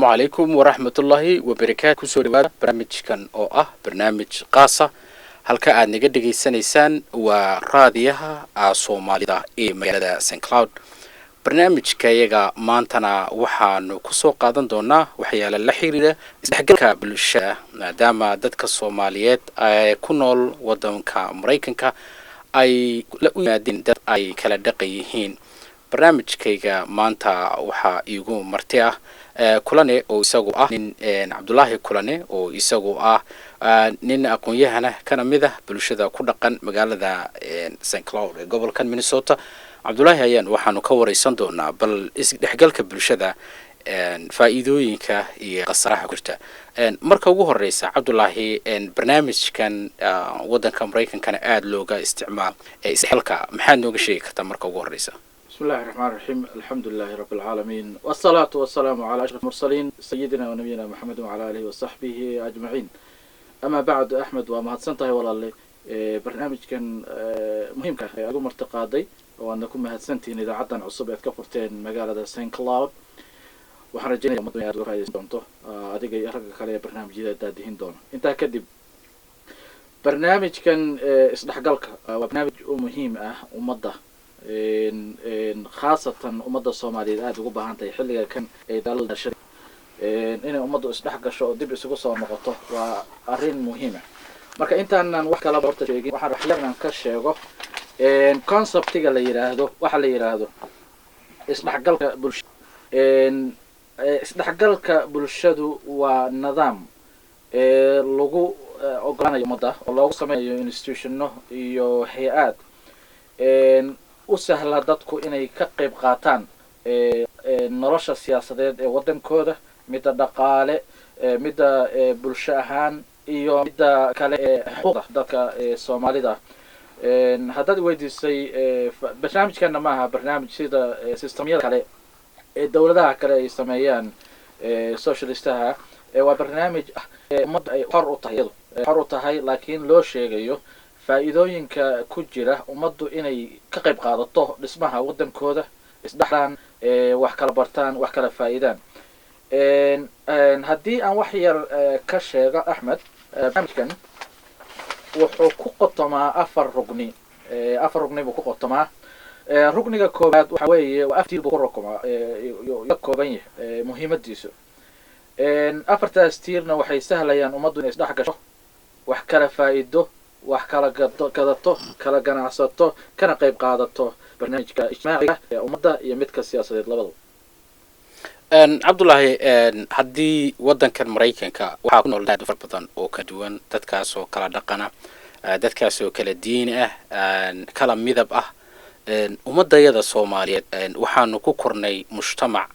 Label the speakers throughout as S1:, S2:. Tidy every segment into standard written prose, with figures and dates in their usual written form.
S1: Asalaamu calaykum waraxmatullaahi wabarakaatu. Kusoo dhawaada barnaamijkan oo ah barnaamij qaasa. Halka aad naga dhegaysanaysaan waa raadiyaha Soomaalida ee magaalada St Cloud. Barnaamijka iyaga maantana waxaanu kusoo qaadan doonaa waxyaala la xiriira isdhexgalka bulshada, maadaama dadka Soomaaliyeed ee ku nool wadanka Maraykanka ay la u yimaadeen dad ay kala dhaqan yihiin. Barnaamijkayga maanta waxaa iigu marti ah Kulane, oo isagu ah nin Cabdulaahi Kulane, oo isagu ah nin aqoon-yahana kana mid ah bulshada ku dhaqan magaalada St Cloud ee gobolkan Minnesota. Cabdulaahi ayaan waxaanu ka wareysan doonaa bal isdhexgalka bulshada, faa'iidooyinka iyo khasaraha ku jirta. Marka ugu horeysa, Cabdulaahi, barnaamijkan wadanka Maraykankana aada looga isticmaal isdhexgalka, maxaad nooga sheegi kartaa marka ugu horeysa?
S2: بسم الله الرحمن الرحيم، الحمد لله رب العالمين، والصلاة والسلام على أشرف المرسلين، سيدنا ونبينا محمد وعلى آله وصحبه أجمعين، أما بعد. أحمد، waa mahadsantahay walaale barnaamijkan muhiimka ah ee aad u martiqaaday, oo aadna ku mahadsantihiin idaacaddan cusub eed ka furteen magaalada St Cloud. Waxaan rajeynaya ummaddu in aad uga faa'idaysan doonto, adiga iyo ragga kale ee barnaamijyada daadihin doona. Intaa kadib, barnaamijkan isdhexgalka waa barnaamij u muhiim ah ummadda, khaasatan ummadda Soomaaliyeed aada ugu baahan tahay xilliga kan ee daalada. Inay ummaddu isdhex gasho oo dib isugu soo noqoto waa arrin muhiima. Marka intaanan wax kalaba horta sheegin, waxaan waxyar ka sheego conceptiga la yidhaahdo, waxa la yidhaahdo isdhexgalka bulsha. Isdhexgalka bulshadu waa nidaam lagu ogolaanayo ummadda oo loogu sameynayo institutionno iyo hay-aad u sahla dadku inay ka qayb qaataan nolosha siyaasadeed ee waddankooda, midda dhaqaale, midda bulsho ahaan iyo midda kale ee xuquuqda dadka Soomaalida. Haddaad weydiisay, barnaamijkana ma aha barnaamij sida systemyada kale ee dawladaha kale ay sameeyaan socialistaha. Waa barnaamij ah ummadda ay xor u tahay, iyadu xor u tahay, laakiin loo sheegayo faa'iidooyinka ku jira ummaddu inay ka qayb qaadato dhismaha waddankooda, isdhexlaan, wax kala bartaan, wax kala faa'iidaan. Haddii aan wax yar ka sheego, Axmed, barnaamijkan wuxuu ku qotomaa afar rugni. Afar rugni buu ku qotomaa. Rugniga koowaad waxa weeye waa aftiir buu ku rukumaa, ka kooban yahay muhiimadiisu. Afartaas tiirna waxay sahlayaan ummaddu inay isdhex gasho, wax kala faa'iido, wax kala gado, gadato, kala ganacsato, kana qayb qaadato barnaamijka ijtimaaciga ee ummadda iyo midka siyaasadeed labadaba.
S1: Cabdullaahi, haddii waddankan Maraykanka waxaa ku nool dad fara badan oo kala duwan, dadkaas oo kala dhaqana, dadkaas oo kala diin ah, kala midab ah, ummadayada Soomaaliyeed waxaanu ku kornay mujtamac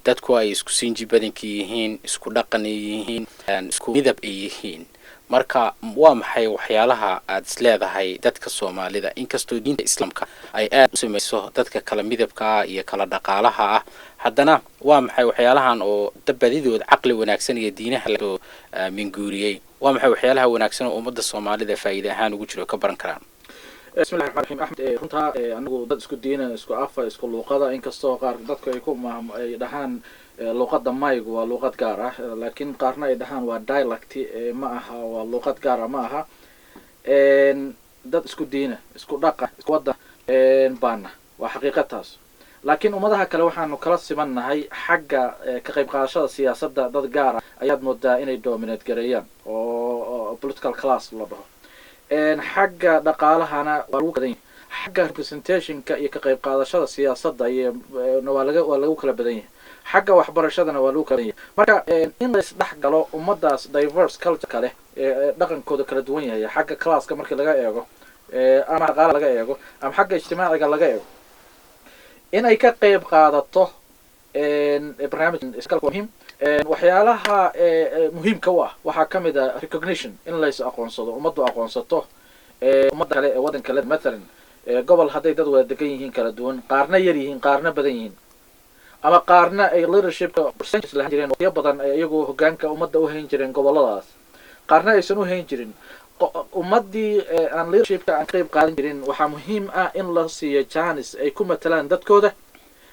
S1: dadku ay isku sinji badanka yihiin, isku dhaqan ay yihiin, isku midab ay yihiin. Marka waa maxay waxyaalaha aad is leedahay dadka Soomaalida, inkastoo diinta Islaamka ay aada u samayso dadka kala midabka ah iyo kala dhaqaalaha ah, haddana waa maxay waxyaalahan oo badidood caqli wanaagsan iyo diinaha lasoo minguuriyey, waa maxay waxyaalaha wanaagsan oo ummadda Soomaalida faa'iide ahaan ugu jiro ka baran karaan?
S2: Bismillahi raxmaan raxiim. Axmed, runtaa anagu dad isku diina, isku afa, isku luuqada, inkastoo qaar dadku ay ku ay dhahaan luuqada maygu waa luuqad gaar ah, laakiin qaarna ay dhahaan waa dialect, ma aha, waa luuqad gaar ah ma aha. Dad isku diina, isku dhaqa, isku wadda baana, waa xaqiiqa taas. Laakiin ummadaha kale waxaanu kala simannahay xagga ka qayb qaadashada siyaasadda. Dad gaar ah ayaad moodaa inay dominate gareeyaan oo political class la dhaho. Xagga dhaqaalahana waa lagu badan yahay, xagga representationka iyo ka qayb qaadashada siyaasadda iyo waa lagu kala badan yahay, xagga waxbarashadana waa lagu kala badan yahay. Marka in la isdhex galo ummadaas diverse culture kale ee dhaqankooda kala duwan yahay, xagga classka markii laga eego ama dhaqaalaha laga eego ama xagga ijtimaaciga laga eego, in ay ka qayb qaadato barnaamij muhiim. Waxyaalaha muhiimka u ah waxaa ka mid a recognition, in lays aqoonsado, ummaddu aqoonsato ummadda kale ee waddan kale. Mathalan, gobol hadday dad wada degan yihiin kala duwan, qaarna yar yihiin, qaarna badan yihiin, ama qaarna ay leadershipka percentage lahan jireen waqtiyo badan, ay iyagu hoggaanka ummadda u hayn jireen gobolladaas, qaarna aysan u hayn jirin, ummaddii aan leadershipka aan ka qayb qaadan jirin, waxaa muhiim ah in la siiyo chance ay ku matalaan dadkooda,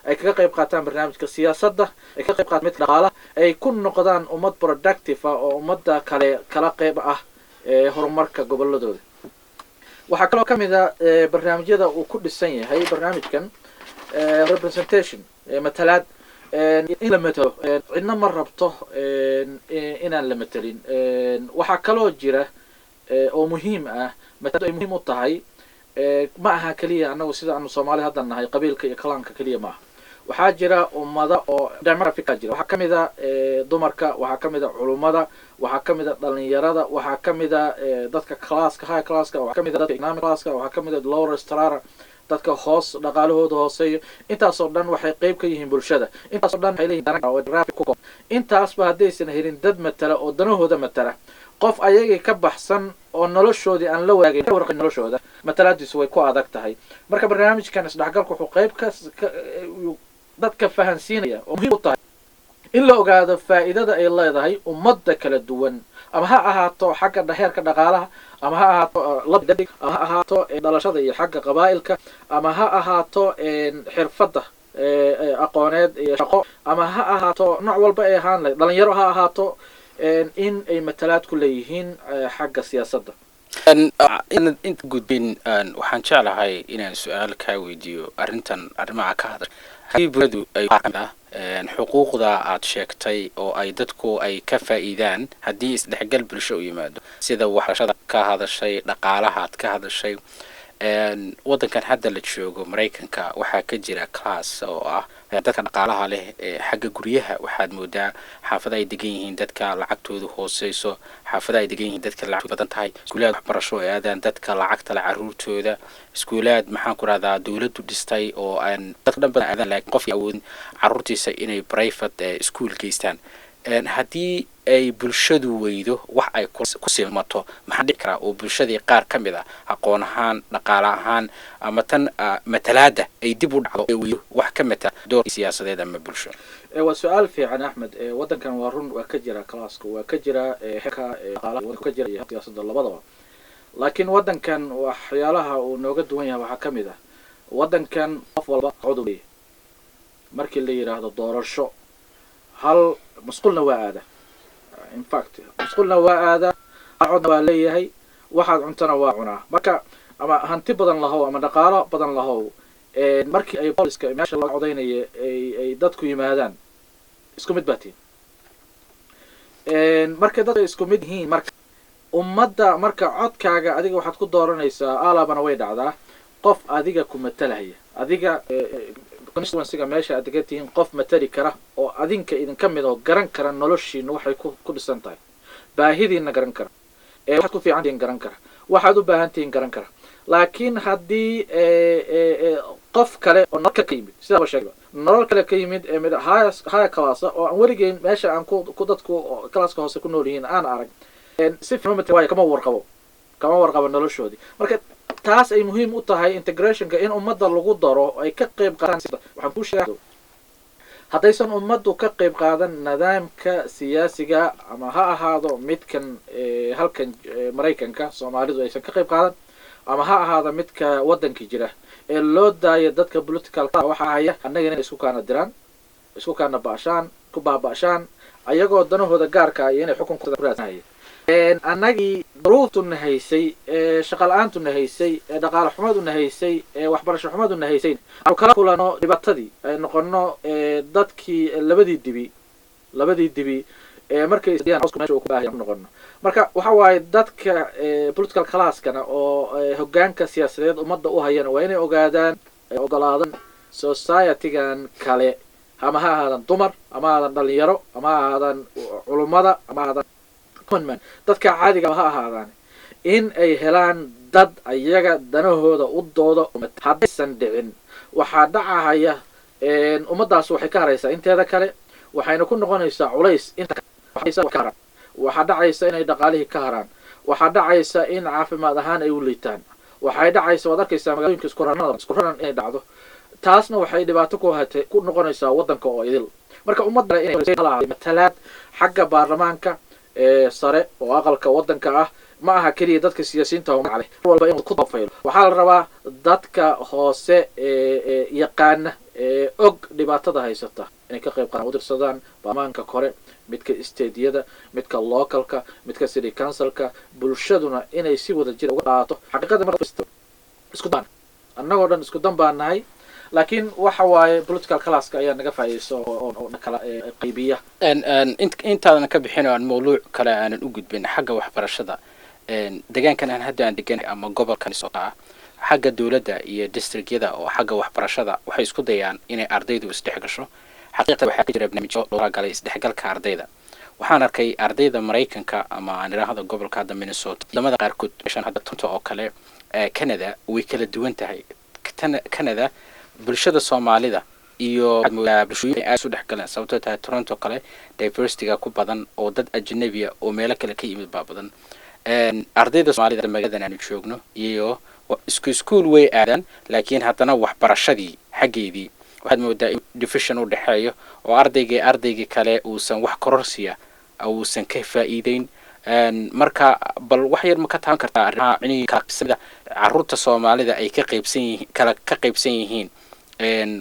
S2: ay Ay kaga qayb qaataan barnaamijka siyaasadda, ay kaga qayb qaataan midka dhaqaalaha, ay ku noqdaan ummad productive ah oo ummadda kale kala qayb ah ee horumarka goboladooda. Waxaa kaloo ka mid a barnaamijyada uu ku dhisan yahay barnaamijkan representation, matalaad, in la matalo. Cidna ma rabto inaan la matelin. Waxaa kaloo jira oo muhiim ah, matalaadu ay muhiim u tahay, ma aha keliya annagu sida aanu Soomaali hadda nahay, qabiilka iyo clanka keliya maaha. Waxaa jira ummada oo demographic jira. Waxaa kamid a dumarka, waxaa kamid a culummada, waxaa kamid a dhalinyarada, waxaa kamid a dadka classka, high classka, waxaa kamid a dadka economic classka, waxaa kamid a lower strata, dadka hoos dhaqaalahooda hooseeyo. Intaasoo dhan waxay qeyb ka yihiin bulshada. Intaasoo dhan waxay leeyihin. Intaasba haddaysan helin dad matala oo danahooda matala, qof ayagii ka baxsan oo noloshoodii aan la wadaagayn warqin noloshooda, matalaadiisu way ku adag tahay. Marka barnaamijkan isdhexgalku wuxuu qayb ka dadka fahansiinaya oo muhiim u tahay in la ogaado faa'iidada ay leedahay ummadda kala duwan, ama ha ahaato xagga heerka dhaqaalaha, ama ha ahaato labdadig, ama ha ahaato dhalashada iyo xagga qabaa'ilka, ama ha ahaato xirfadda aqooneed iyo shaqo, ama ha ahaato nooc walba ay ahaan lahayd, dhalinyaro ha ahaato, in ay matalaad ku leeyihiin xagga siyaasadda.
S1: Inta gudbin, waxaan jeclahay inaan su-aal kaa weydiiyo arrintan arrimaha ka hadashay. Haddii bulshadu ay xuquuqda aad sheegtay oo ay dadku ay ka faa'iidaan haddii isdhexgal bulsho u yimaado, sida waxbarashada ka hadashay, dhaqaalaha aad ka hadashay, waddankan hadda la joogo, Maraykanka, waxaa ka jira class oo ah dadka dhaqaalaha leh. Xagga guryaha waxaad moodaa xaafada ay degan yihiin dadka lacagtoodu hooseyso, xaafada ay degan yihiin dadka lacagtoodu badan tahay, iskuulaad waxbarasho ay aadaan dadka lacagta leh carruurtooda, iskuulaad, maxaan ku rahdaa, dowladdu dhistay oo aan dadka dhan badan aadaan, laakiin qofkii awoodin carruurtiisa inay private school geystaan. Haddii ay bulshadu weydo wax ay ku simato, maxaa dhici karaa oo bulshadii qaar ka mid ah aqoon ahaan, dhaqaale ahaan ama tan matalaada ay dib u dhacdo, ay weydo wax ka matala doorkii siyaasadeed ama bulsho?
S2: Waa su-aal fiican, Axmed. Waddankan waa run, waa ka jira classka, waa ka jira heerka dhaqaalaha, waa ka jira siyaasadda labadaba. Laakiin waddankan waxyaalaha uu nooga duwan yahay waxaa ka mid ah, waddankan qof walba cod leeyahay. Markii la yidhaahdo doorasho, hal musqulna waa aada, in fact musqulna waa aada, hal codna waa leeyahay, waxaad cuntana waa cunaa. Marka ama hanti badan lahow ama dhaqaalo badan lahow, markii ay booliska meesha loo codaynaya ay dadku yimaadaan, isku mid baa tihin. Markay dadka isku mid yihiin, marka ummadda, marka codkaaga adiga waxaad ku dooranaysaa, alabana way dhacdaa, qof adiga ku matalaya, adiga constituencyga meesha aad degan tihiin qof matali kara oo adinka idinka mid oo garan kara noloshiina waxay ku dhisan tahay, baahidiina garan kara, ee waxaad ku fiican tihiin garan kara, waxaad u baahan tihiin garan kara. Laakiin haddii qof kale oo nolol kale ka yimid, sidaa sheegba, nolol kale ka yimid ee mid high class oo aan weligeyn meesha aan ku dadku classka hoose ku nool yihiin aan arag, si fiican waayo kama warqabo noloshoodii. Marka taas ay muhiim u tahay integrationka, in ummadda lagu daro, ay ka qayb qaataan. Waxaan kuu sheega, haddaysan ummaddu ka qayb qaadan nidaamka siyaasiga, ama ha ahaado midkan halkan Maraykanka Soomaalidu aysan ka qayb qaadan, ama ha ahaado midka waddanka jira ee loo daayo dadka political waxa haya, annaga inay isku kaana diraan, isku kaana baashaan, ku baaba'shaan, ayagoo danahooda gaarka iyo inay xukunkooda ku raadsanaya. Annagii duruuftuna haysay, ee shaqa la-aantuna haysay, ee dhaqaale xumaduna haysay, ee waxbarasho xumaduna haysay, aanu kala kulano dhibaatadii, ay noqono dadkii labadii dibi ee markay meesha uu ku baahay noqono. Marka waxa waaye, dadka political classkana oo hoggaanka siyaasadeed ummadda u hayana waa inay ogaadaan, ogolaadaan society-gan kale, ama ha ahaadan dumar, ama ha ahaadan dhalinyaro, ama ha ahaadaan culummada, ama ha ahaadaan common man, dadka caadiga ha ahaadaan, in ay helaan dad ayaga danahooda u dooda. Haddaysan dhicin, waxaa dhacahaya ummaddaas waxay ka haraysaa inteeda kale, waxayna ku noqonaysaa culays. Inta waxaa dhacaysa inay dhaqaalihii ka haraan, waxaa dhacaysa in caafimaad ahaan ay u liitaan, waxay dhacaysa, waad arkaysaa magaalooyinka isku raran inay dhacdo. Taasna waxay dhibaato ku hatay ku noqonaysaa waddanka oo idil. Marka ummadda inay matalaad xagga baarlamaanka ee sare oo aqalka waddanka ah, ma aha keliya dadka siyaasiyiinta magac leh walba inuu ku dafaylo. Waxaa la rabaa dadka hoose ee yaqaana Og dhibaatada haysata inay ka qayb qaataan, u dirsadaan baarlamaanka kore, midka stateyada, midka localka, midka city councilka, bulshaduna inay si wada jira uga qaato xaqiiqada. Marka isku dan, annagoo dhan isku dan baan nahay, laakiin waxa waaye political classka ayaa naga faa'iideysta oo na kala qaybiya.
S1: Intaadan ka bixin oo aan mawduuc kale aanan u gudbin, xagga waxbarashada deegaankan aan hadda aan degan ama gobolkan ah, xagga dowladda iyo districtyada oo xagga waxbarashada waxay isku dayaan inay ardaydu isdhex gasho. Xaqiiqda waxaa ka jira barnaamijyo looga galay isdhexgalka ardayda. Waxaan arkay ardayda Maraykanka ama aan idhaahdo gobolka hadda Minnesota, wadamada qaarkood, meeshan hadda Toronto oo kale, Canada way kala duwan tahay. Canada bulshada Soomaalida iyo bulshooyinka aad isu dhex galeen, sababtoo tahay Toronto kale diversityga ku badan oo dad ajnabiya oo meelo kale ka yimid baa badan. Ardayda Soomaalida magaaladan aanu joogno iyo isku iskuol way aadaan, laakiin haddana waxbarashadii xaggeedii waxaad moodaa in division u dhexeeyo oo ardaygii ardaygii kale uusan wax kororsiya uusan ka faa'iideyn. Marka bal wax yar ma ka taaban kartaa arrimaha micnihii kala qaybsamida carruurta Soomaalida ay ka qaybsan yihiin, kala ka qaybsan yihiin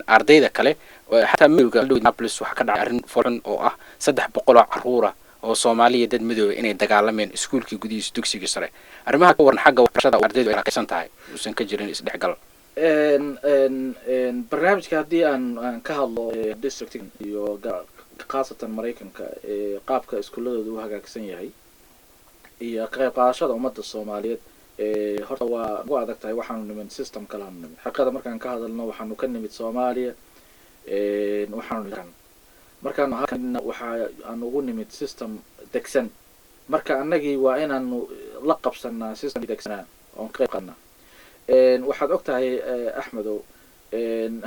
S1: ardayda kale, xataa madowga? Minneapolis waxaa ka dhacay arrin foolxun oo ah 300 oo carruura oo Soomaaliya dad madooba inay dagaalameen iskuulkii gudihiisa, dugsigii sare. Arrimaha ka waran xagga waxbarashada ardaydu ay kala qaybsan tahay, uusan ka jirin isdhexgal?
S2: Barnaamijka haddii aan ka hadlo, district iyo khaasatan Maraykanka, qaabka iskuuladooda u hagaagsan yahay iyo ka qayb qaadashada ummadda Soomaaliyeed, horta waa ugu adag tahay. Waxaanu nimid system kalaanu nimid. Xaqiiqada markaan ka hadalno, waxaanu ka nimid Soomaaliya. Waxaanu markaanu halkan waxa aan ugu nimid system degsan. Marka annagii waa inaanu la qabsanaa system degsanaa oon ka qayb qaadnaa. Waxaad og tahay, Axmedow,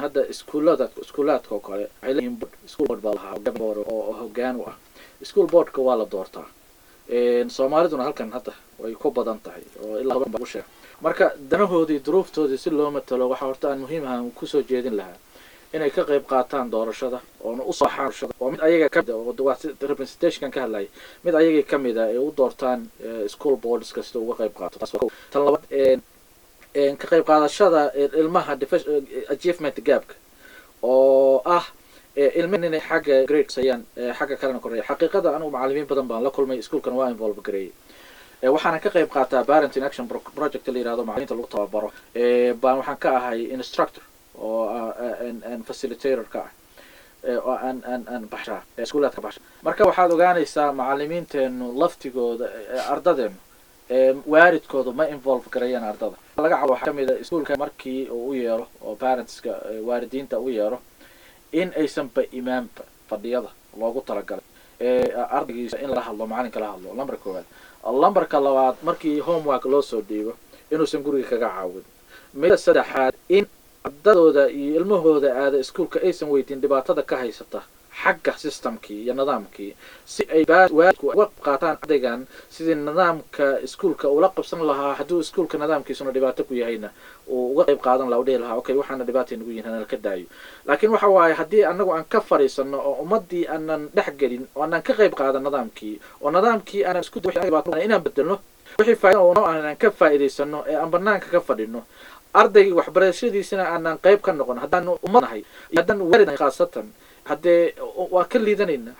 S2: hadda iskuullada, iskuulaadka oo kale waxay leeyihiin board. School board baa lahaa board oo hoggaan u ah. School boardka waa la doortaa. Soomaaliduna halkan hadda way ku badan tahay oo ilaa 10 baa ugu sheega. Marka danahoodii, duruuftoodii si loo matalo, waxaa horta aan muhiim ahaan kusoo jeedin lahaa inay ka qayb qaataan doorashada oona usoo baxaan, oo mid ayaga kamid oo waa representationkan ka hadlaya, mid ayagii kamid a ay u doortaan school boards kasta uga qayb qaato. Taas waa kow. Tan labaad, ka qayb qaadashada ilmaha achievement gapka oo ah ilmaha inay xagga grades ayaan xagga kalena koreya. Xaqiiqada anigu macallimiin badan baan la kulmay, iskuulkan waa involve gareeyay. Waxaana ka qayb qaataa Parent in Action project la yihahdo, macallimiinta lagu tababaro baan waxaan ka ahay instructor oo aan facilitator ka ah oo aan baxshaa iskuulaadka baxsha. Marka waxaad ogaanaysaa macallimiinteenu laftigooda, ardadeenu waalidkoodu ma involve gareeyaan ardada. Laga cabo waxaa kamid a iskuulka markii uu u yeero oo parentska, waalidiinta u yeero, in aysanba imaanba fadhiyada loogu talagalay ardaygiisa in lala hadlo, macalinka la hadlo, lambarka koowaad. Lambarka labaad, markii homework loo soo dhiibo inuusan guriga kaga caawin. Mida saddexaad, in ardadooda iyo ilmahooda aada iskuulka aysan weydiin dhibaatada ka haysata xagga systemkii iyo nidaamkii, si ay waalidku uga qaataan ardaygan sidii nidaamka iskuulka ula qabsan lahaa. Hadduu iskuulka nidaamkiisuna dhibaato ku yahayna, uu uga qayb qaadan laha, u dhihi lahaa, "Okay, waxaana dhibaatay nagu yihin, hanala ka daayo." Laakiin waxa waaye haddii anagu aan ka fadhiisano oo ummadii aanan dhex gelin oo aanan ka qayb qaadan nidaamkii, oo nidaamkii aanan isku inaan bedelno, wixii faaida oo aanan ka faa'iidaysano ee aan banaanka ka fadhino, ardaygii waxbarashadiisana aanan qayb ka noqon, haddaanu ummad nahay iyo haddaan waalid nahay khaasatan, haddee waa ka liidanayna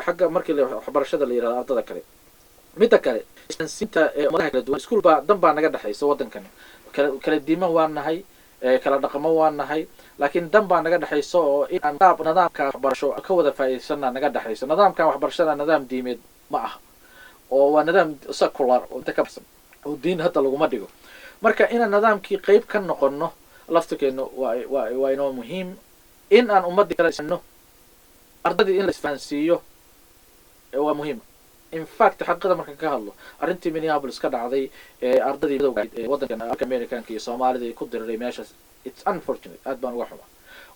S2: xagga markii waxbarashada la yihahdo ardada kale. Midda kale, sinta ummadaha kala duwan iskuul baa dan baa naga dhexaysa. Waddankan kala kala diiman waa nahay, kala dhaqamo waa nahay, laakiin dan baa naga dhexaysa oo in aan qaab nidaamka waxbarasho ka wada faa'iidaysana naga dhexaysa. Nidaamkan waxbarashada nidaam diimeed ma aha oo waa nidaam secular oo inta ka baxsan oo diin hadda laguma dhigo. Marka inaan nidaamkii qayb ka noqono laftirkeenu waa inoo muhiim, in aan ummaddii kala isno, ardadii in la isfahansiiyo waa muhiim. In fact, xaqiiqada markaan ka hadlo, arrintii Minneapolis ka dhacday ee ardadii madowga ee waddankan Americanka iyo Soomaalida ku diriray meeshaas, it's unfortunate, aad baan uga xuma,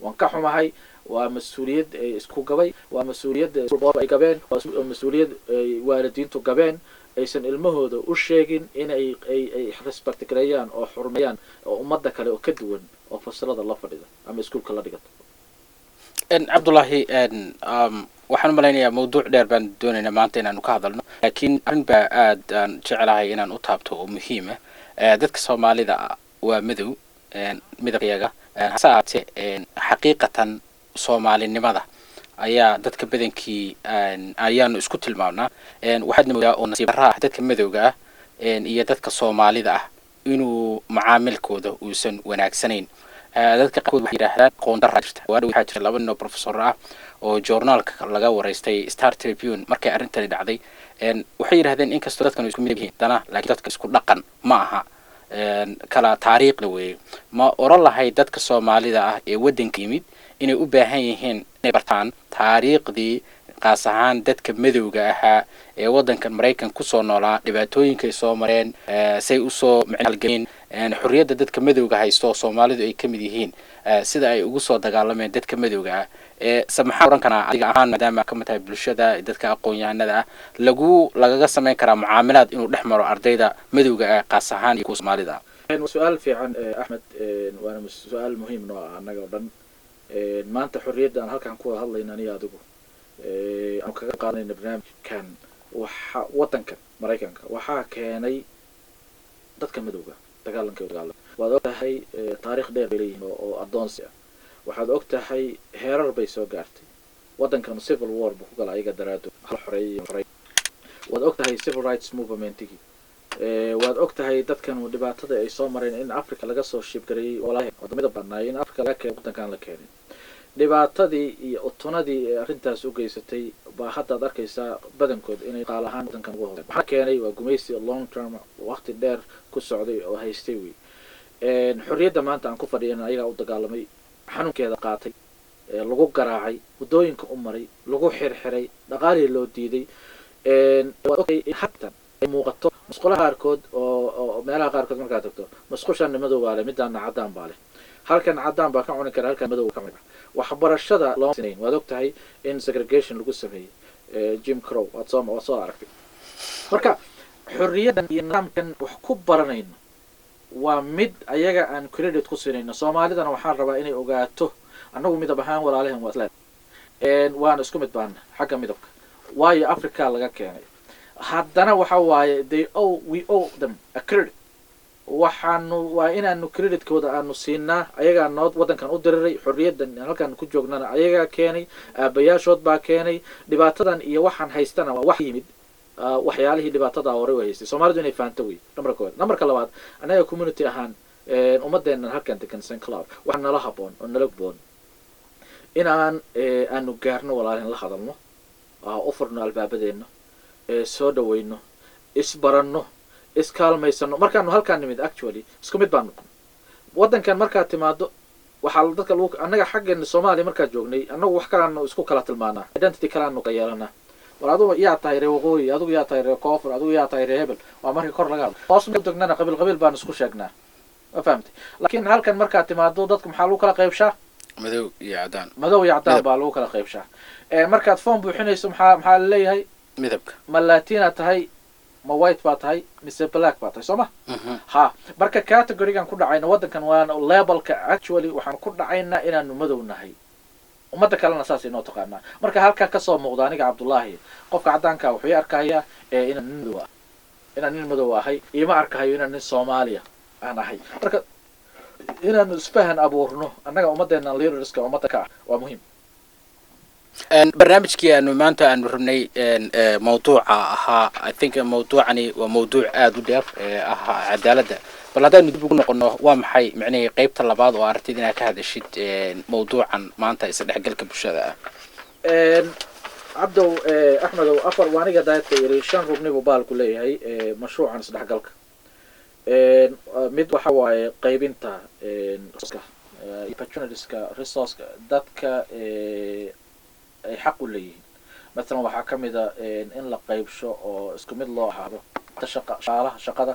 S2: waan ka xumahay. Waa mas-uuliyad ay isku gabay, waa mas-uuliyadda ay gabeen, waa mas-uuliyad ay waalidiintu gabeen, aysan ilmahooda u sheegin inay ay respect gareeyaan oo xurmeeyaan oo ummadda kale oo ka duwan oo fasilada la fadhida ama iskuulka la dhigata.
S1: Cabdullaahi, waxaan u malaynayaa mawduuc dheer baan doonaynaa maanta inaanu ka hadalno, laakiin arrin baa aad aan jecelahay inaan u taabto oo muhiima. Dadka Soomaalida waa madow midabkayaga. Hase ahaatee, xaqiiqatan Soomaalinimada ayaa dadka badankii ayaanu isku tilmaamnaa. Waxaadna moodaa oo nasiib darra ah dadka madowga ah iyo dadka Soomaalida ah inuu macaamilkooda uusan wanaagsanayn. Dadka qaarkood waxay yidhaahdaan aqoon darraa jirta. Waa dhow waxaa jira laba nin oo professor ah oo journaalka laga waraystay, Star Tribune, markay arrintani dhacday. Waxay yidhahdeen inkastoo dadkan isku midab yihiin haddana laakiin dadka isku dhaqan ma aha, kala taariikhda weeye. Ma oran lahayd dadka Soomaalida ah ee waddanka yimid inay u baahan yihiin inay bartaan taariikhdii, qaas ahaan dadka madowga ahaa ee waddankan Maraykan kusoo noolaa, dhibaatooyinkay soo mareen, say usoo halgameen, xorriyadda dadka madowga haysto oo Soomaalidu ay ka mid yihiin, sida ay ugu soo dagaalameen dadka madowga ah? Se maxaa oran karaa adiga ahaan, maadaama ka mid tahay bulshada dadka aqoon-yahanada ah, lagu lagaga samayn karaa mucaamilaad inuu dhex maro ardayda madowga ah qaas ahaan iyo kuwa Soomaalida ah?
S2: Waa su-aal fiican, Axmed, waana su-aal muhiim noo ah annaga oo dhan. Maanta xorriyadda aan halkan ku wada hadlayna aniga adigu aanu kaga qaadanayna barnaamijkan, waxa waddankan Maraykanka waxaa keenay dadka madowga dagaalanka dagaalam. Waad og tahay taariikh dheer bay leeyihiin oo addoonsi ah. Waxaad og tahay heerar bay soo gaartay. Waddankan civil war buu ku gala ayaga daraadood, hal xoreeyay xorey. Waad og tahay civil rights movementigii. Waad og tahay dadkan dhibaatada ay soo mareen, in Africa laga soo ship gareeyey walahi wadamada badnaay in Africa laga keenay, waddankan la keenay. Dhibaatadii iyo utunadii ee arrintaas u geysatay baa haddaad arkaysaa badankood inay qaal ahaan waddankan uga hooseen. Waxaa keenay waa gumaysi long term, waqti dheer ku socday oo haystay wey. Xorriyadda maanta aan ku fadhiyana ayagaa u dagaalamay, xanuunkeeda qaatay, lagu garaacay, waddooyinka u maray, lagu xirxiray, dhaqaalihii loo diiday. Waad ogtahay in hatan ay muuqato musqulaha qaarkood oo meelaha qaarkood markaad tagto, musqushan madow baa leh, midaana caddaan baa leh, halkan caddaan baa ka cuni kara, halkan madow ka cuni kara. Waxbarashada loo sinayn, waad og tahay in segregation lagu sameeyey, Jim Crow, waad soo aragtay. Marka xorriyaddan iyo nidaamkan wax ku baranayno waa mid ayaga aan credit ku siinayno. Soomaalidana waxaan rabaa inay ogaato annagu midab ahaan walaalahan waa isla, waana isku mid baana xagga midabka, waayo Africa laga keenay. Haddana waxa waaye they owe we owe them a credit. Waxaanu waa inaanu creditkooda aanu siinaa. Ayagaa noo waddankan u diriray, xorriyaddan halkaan ku joognana ayagaa keenay, aabayaashood baa keenay. Dhibaatadan iyo waxaan haystana waa wax yimid waxyaalihii dhibaatada horey u haystay. Soomaalidu inay fahanto wey numberka koowaad. Numberka labaad, annaga community ahaan, ummadeennan halkan degan St Cloud, waxaa nala haboon oo nala gudboon inaan aanu gaarno walaalihin, la hadalno, u furno albaabadeena, soo dhaweyno, isbaranno, iskaalmaysano. Markaanu halkaan nimid, actually isku mid baan noqon. Waddankan markaad timaado waxaa dadka lagu annaga xaggeena Soomaaliya markaad joognay, annagu wax kalaanu isku kala tilmaanaa, identity kalaanu ka yeelanaa. War adugu yaa tahay reer waqooyi, adigu yaa tahay reer koonfur, adigu yaa tahay reer hebel, waa markii kor laga hadlo. Hoos degnana qabiil qabiil baanu isku sheegnaa, ma fahamtay? Laakiin halkan markaad timaado dadka maxaa lagu kala qaybshaa?
S1: Madow iyo caddaan.
S2: Madow iyo caddaan baa lagu kala qaybshaa. Markaad form buuxinayso maxaa laleeyahay?
S1: Midabka.
S2: Ma Latina tahay, ma white baa tahay, mise black baa tahay, soo ma ha? Marka categorygan ku dhacayna waddankan waana labelka. Actually waxaan ku dhacaynaa inaanu madow nahay, ummadda kalena saas inoo taqaanaa. Marka halkaa kasoo muuqda aniga Cabdullaahi, qofka caddaanka wuxuu ii arkayaa inaan nin madow ah, inaan nin madow ahay. Iima arkahayo inaan nin Soomaaliya aan ahay. Marka inaanu isfahan abuurno annaga ummaddeena leaderska ummadda ka ah waa muhiim.
S1: Barnaamijkii aanu maanta aanu rabnay mawduuca ahaa, I think mawduucani waa mawduuc aada u dheer ahaa cadaaladda. Bal haddaanu dib ugu noqono, waa maxay micnihii qeybta labaad oo aragtid inaad ka hadashid mawduucan maanta isdhexgalka bulshada ah?
S2: Cabdow, Axmedow, afar waa aniga daayadka yiri, shan rugni buu baalku leeyahay mashruucan isdhexgalka. Mid waxa waaye qaybinta opportunitieska, resourceka dadka ay xaq u leeyihiin. Mathalan waxaa ka mid a in la qaybsho oo isku mid loo ahaado shaqaalaha shaqada,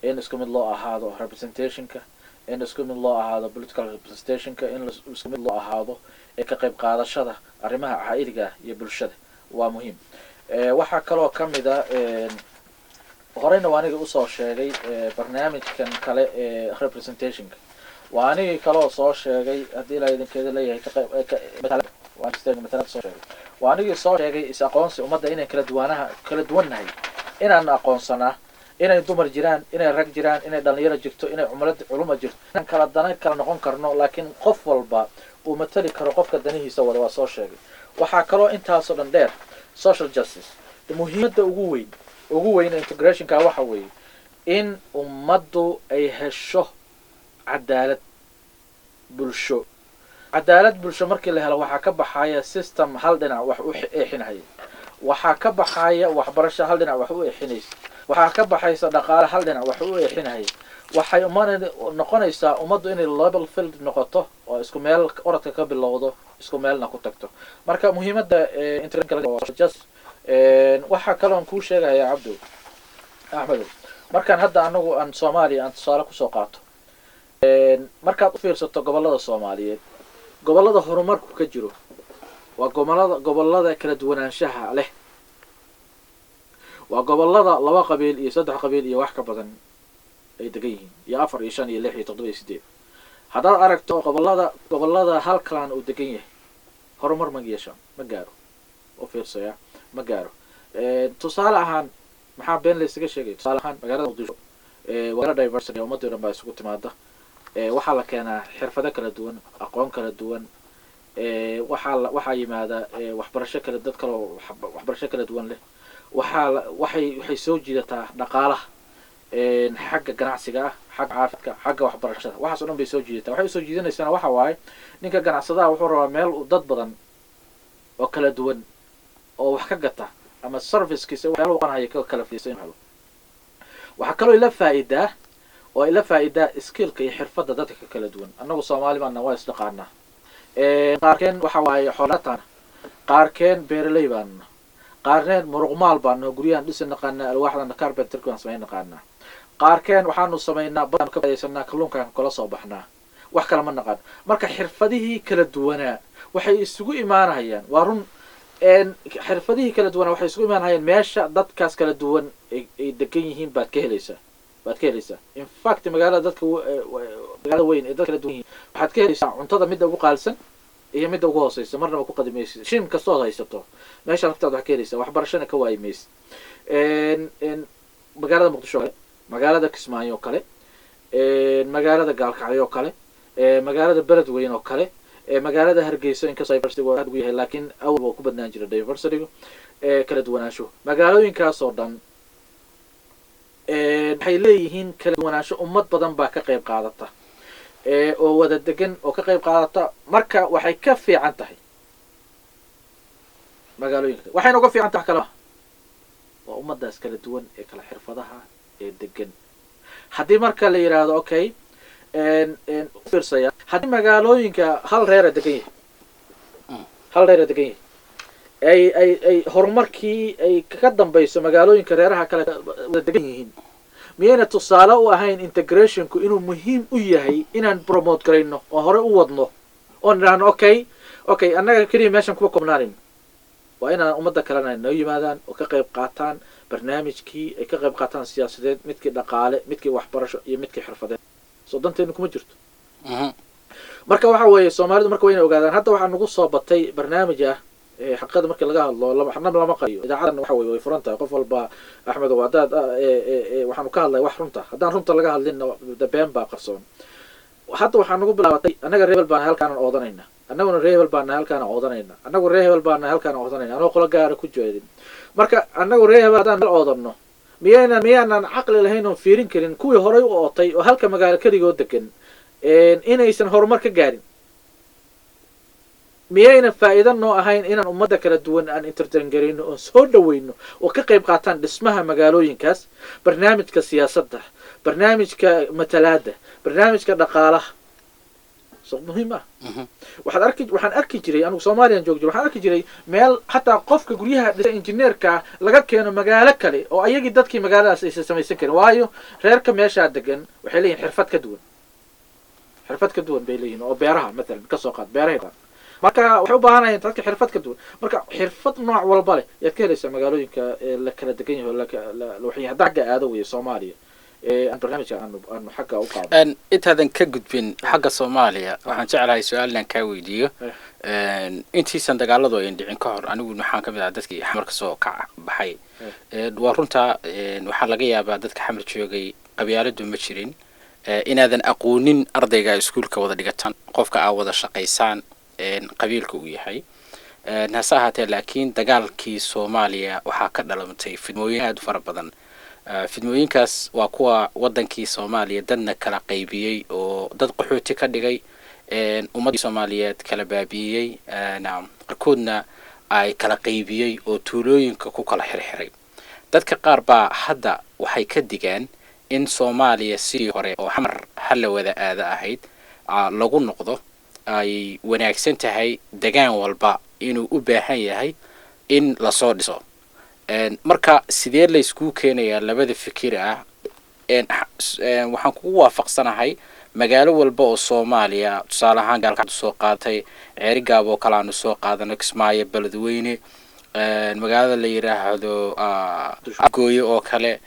S2: in isku mid loo ahaado representationka, in isku mid loo ahaado political representationka, in isku mid loo ahaado ee ka qayb qaadashada arrimaha caa'iliga iyo bulshada waa muhiim. Waxaa kaloo kamid a, horeyna waa aniga usoo sheegay, barnaamijkan kale ee representationka. Waa anigii kaloo soo sheegay, haddii ilaa idinkeeda leeyahay, ka qayb soo sheegay. Waa anigii soo sheegay is aqoonsi ummadda inay kala duwanaha kala duwannahay, inaan aqoonsanaa, Inay dumar jiraan, inay rag jiraan, inay dhalinyaro jirto, inay cumlad culuma jirto, inaan kala dana kala noqon karno, laakiin qof walba uu matali karo qofka danihiisa wada, waa soo sheegay. Waxaa kaloo intaasoo dhan dheer social justice. Muhiimadda ugu weyn integrationka waxa weeye in ummaddu ay hesho cadaalad bulsho. Cadaalad bulsho markii la helo, waxaa ka baxaya system hal dhinac wax u eexinaya, waxaa ka baxaya waxbarasho hal dhinac wax u eexinaysa, waxaa ka baxaysa dhaqaale hal dhinac wax u eexinaya. Waxay noqonaysaa ummaddu inay level field noqoto oo isku meel orodka ka bilowdo, isku meelna ku tagto. Marka muhiimadda justice. Waxaa kaloon kuu sheegaya, Cabdo Axmedow, markaan hadda anagu aan Soomaaliya aan tusaale kusoo qaato, markaad u fiirsato gobollada Soomaaliyeed, gobollada horumarku ka jiro waa gobollada kala duwanaanshaha leh, waa gobollada laba qabiil iyo saddex qabiil iyo wax ka badan ay degan yihiin, iyo afar iyo shan iyo lix iyo toddoba iyo sideed. Haddaad aragto gobollada hal clan uu degan yahay, horumar ma yeeshaan, ma gaaro. U fiirsaya, ma gaaro. Tusaale ahaan, maxaa been laysaga sheegay? Tusaale ahaan, magaalada Muqdisho waa diversity, ummadii dhan baa isugu timaada. Waxaa la keenaa xirfado kala duwan, aqoon kala duwan. Waxaa yimaada waxbarasho kale, dad kaloo waxbarasho kala duwan leh. Waxaa waxay soo jiidataa dhaqaalaha, xagga ganacsiga ah, xagga caafimaadka, xagga waxbarashada, waxaas o dhan bay soo jiidataa. Waxay usoo jiidanaysaana waxa waaye, ninka ganacsadaha wuxuu rabaa meel uu dad badan oo kala duwan oo wax ka gata ama servicekiisa waxyaala qanhaya ka kala fiisa inuu helo. Waxaa kaloo ila faa'iidaa oo ila faa'iidaa skillka iyo xirfadda dadka ka kala duwan. Annagu Soomaali baana, waa isdhaqaanaa. Qaarkeen waxa waaye xoolataan, qaarkeen beeraley baanuna, qaarkeen muruqmaal baanu, guryahan dhisi naqaanaa, alwaaxdana carpenterka baan samayn naqaanaa, qaarkeen waxaanu samaynaa badaan ka faaidaysanaa, kalluunkaan kala soo baxnaa, wax kale ma naqaan. Marka xirfadihii kala duwanaa waxay isugu imaanayaan, waa run, xirfadihii kala duwanaa waxay isugu imaanayaan meesha dadkaas kala duwan ay degan yihiin baad ka helaysaa. In fact, magaalada dadka magaalada weyn ee dad kala duwan yihiin waxaad ka helaysaa cuntada midda ugu qaalisan iyo midda ugu hooseysa. Marnaba ku qadi maysid. Shilin kastood haysato meesha laftaada wax ka helaysaa, waxbarashana ka waayi maysid. Magaalada Muqdisho o kale, magaalada Kismaayo oo kale, magaalada Gaalkacyo oo kale, magaalada Beledweyn oo kale, magaalada Hargeysa, inkastoo diversity aad ugu yahay, laakiin awal waa ku badnaan jira diversityga, kala duwanaansho. Magaalooyinkaas oo dhan waxay leeyihiin kala duwanaansho. Ummad badan baa ka qayb qaadata oo wada degan oo ka qayb qaadata. Marka waxay ka fiican tahay magaalooyinka, waxayna uga fiican tahay kale waa ummadaas kala duwan ee kala xirfadaha ee degan. Haddii marka la yidhaahdo, okay, fiirsaya, haddii magaalooyinka hal reera degan yahay, hal reera degan yahay, ay horumarkii ay kaga dambayso magaalooyinka reeraha kale wada degan yihiin, miyayna tusaale u ahayn integrationku inuu muhiim u yahay inaan promote garayno oo hore u wadno oon idhaahno, okay, annaga keliya meeshan kuma koobnaanin, waa inaan ummadda kalena noo yimaadaan oo ka qayb qaataan barnaamijkii, ay ka qayb qaataan siyaasadeed, midkii dhaqaale, midkii waxbarasho iyo midkii xirfadeed? Soo danteenu kuma jirto? Marka waxa weeye, Soomaalidu marka waa inay ogaadaan. Hadda waxaa nagu soo batay barnaamij ah, xaqiiqada markii laga hadlo, lama lama qariyo, idaacadan waxa weye way furan tahay qof walba. Axmedow, haddaad waxaanu ka hadlay wax runta, haddaan runta laga hadlinna been baa qarsoon. Hadda waxaa nagu bilaabatay, annaga rebel baana halkaanan oodanayna, annaguna rebel baana halkaana oodanayna, annagu reer hebel baana halkaana oodanayna, anoo qolo gaara ku jeedin. Marka annagu reer hebel haddaan meel oodanno, miyaanan caqli lahayn oon fiirin karin kuwii horay u ootay oo halka magaalo keligood degan inaysan horumar ka gaarin? Miyayna faa'iido noo ahayn inaan ummadda kala duwan aan entertain garayno oon soo dhaweyno oo ka qayb qaataan dhismaha magaalooyinkaas, barnaamijka siyaasadda, barnaamijka matalaadda, barnaamijka dhaqaalaha? So muhiim ah. Waxaan arki jiray, anigu Soomaaliyan joog jiray, waxaan arki jiray meel xataa qofka guryaha dhisa, injineerka, laga keeno magaalo kale oo ayagii dadkii magaaladaas aysan samaysan karin, waayo reerka meeshaa degan waxay leeyihin xirfad ka duwan, xirfad ka duwan bay leeyihin oo beeraha mathalan kasoo qaad, beeraha. Marka waxay u baahanayaan dadka xirfad ka duwan. Marka xirfad nooc walba leh yaad ka helaysaa magaalooyinka la kala degan yahay oo la hadda xagga aado weeye Soomaaliya aan barnaamijka aanu xagga u qaado.
S1: Intaadan ka gudbin xagga Soomaaliya, waxaan jeclahay su-aal inaan kaa weydiiyo. Intiisan dagaaladu ayn dhicin ka hor, anigu waxaan ka mid ahaa dadkii Xamar ka soo kac baxay. Waa runtaa, waxaa laga yaabaa dadka Xamar joogay qabyaaladu ma jirin, inaadan aqoonin ardayga iskuulka wada dhigataan, qofka aa wada shaqaysaan, qabiilka uu yahay. Hase ahaatee, laakiin dagaalkii Soomaaliya waxaa ka dhalamtay fidmooyin aada u fara badan. Fidmooyinkaas waa kuwa wadankii Soomaaliya dadna kala qaybiyey oo dad qaxooti ka dhigay, ummaddii Soomaaliyeed kala baabi'iyey, qaarkoodna ay kala qaybiyey oo tuulooyinka ku kala xirxiray. Dadka qaar baa hadda waxay ka digaan in Soomaaliya sidii hore oo Xamar hala wada aada ahayd lagu noqdo ay wanaagsan tahay, degaan walba inuu u baahan yahay in lasoo dhiso. Marka sidee layskuu keenayaa labada fikir ah? Waxaan kugu waafaqsanahay magaalo walba oo Soomaaliya, tusaale ahaan Gaalkacdu soo qaadatay, Ceerigaab oo kale aanu soo qaadano, Kismaayo, Beledweyne, magaalada la yidhaahdo Gooye oo kale,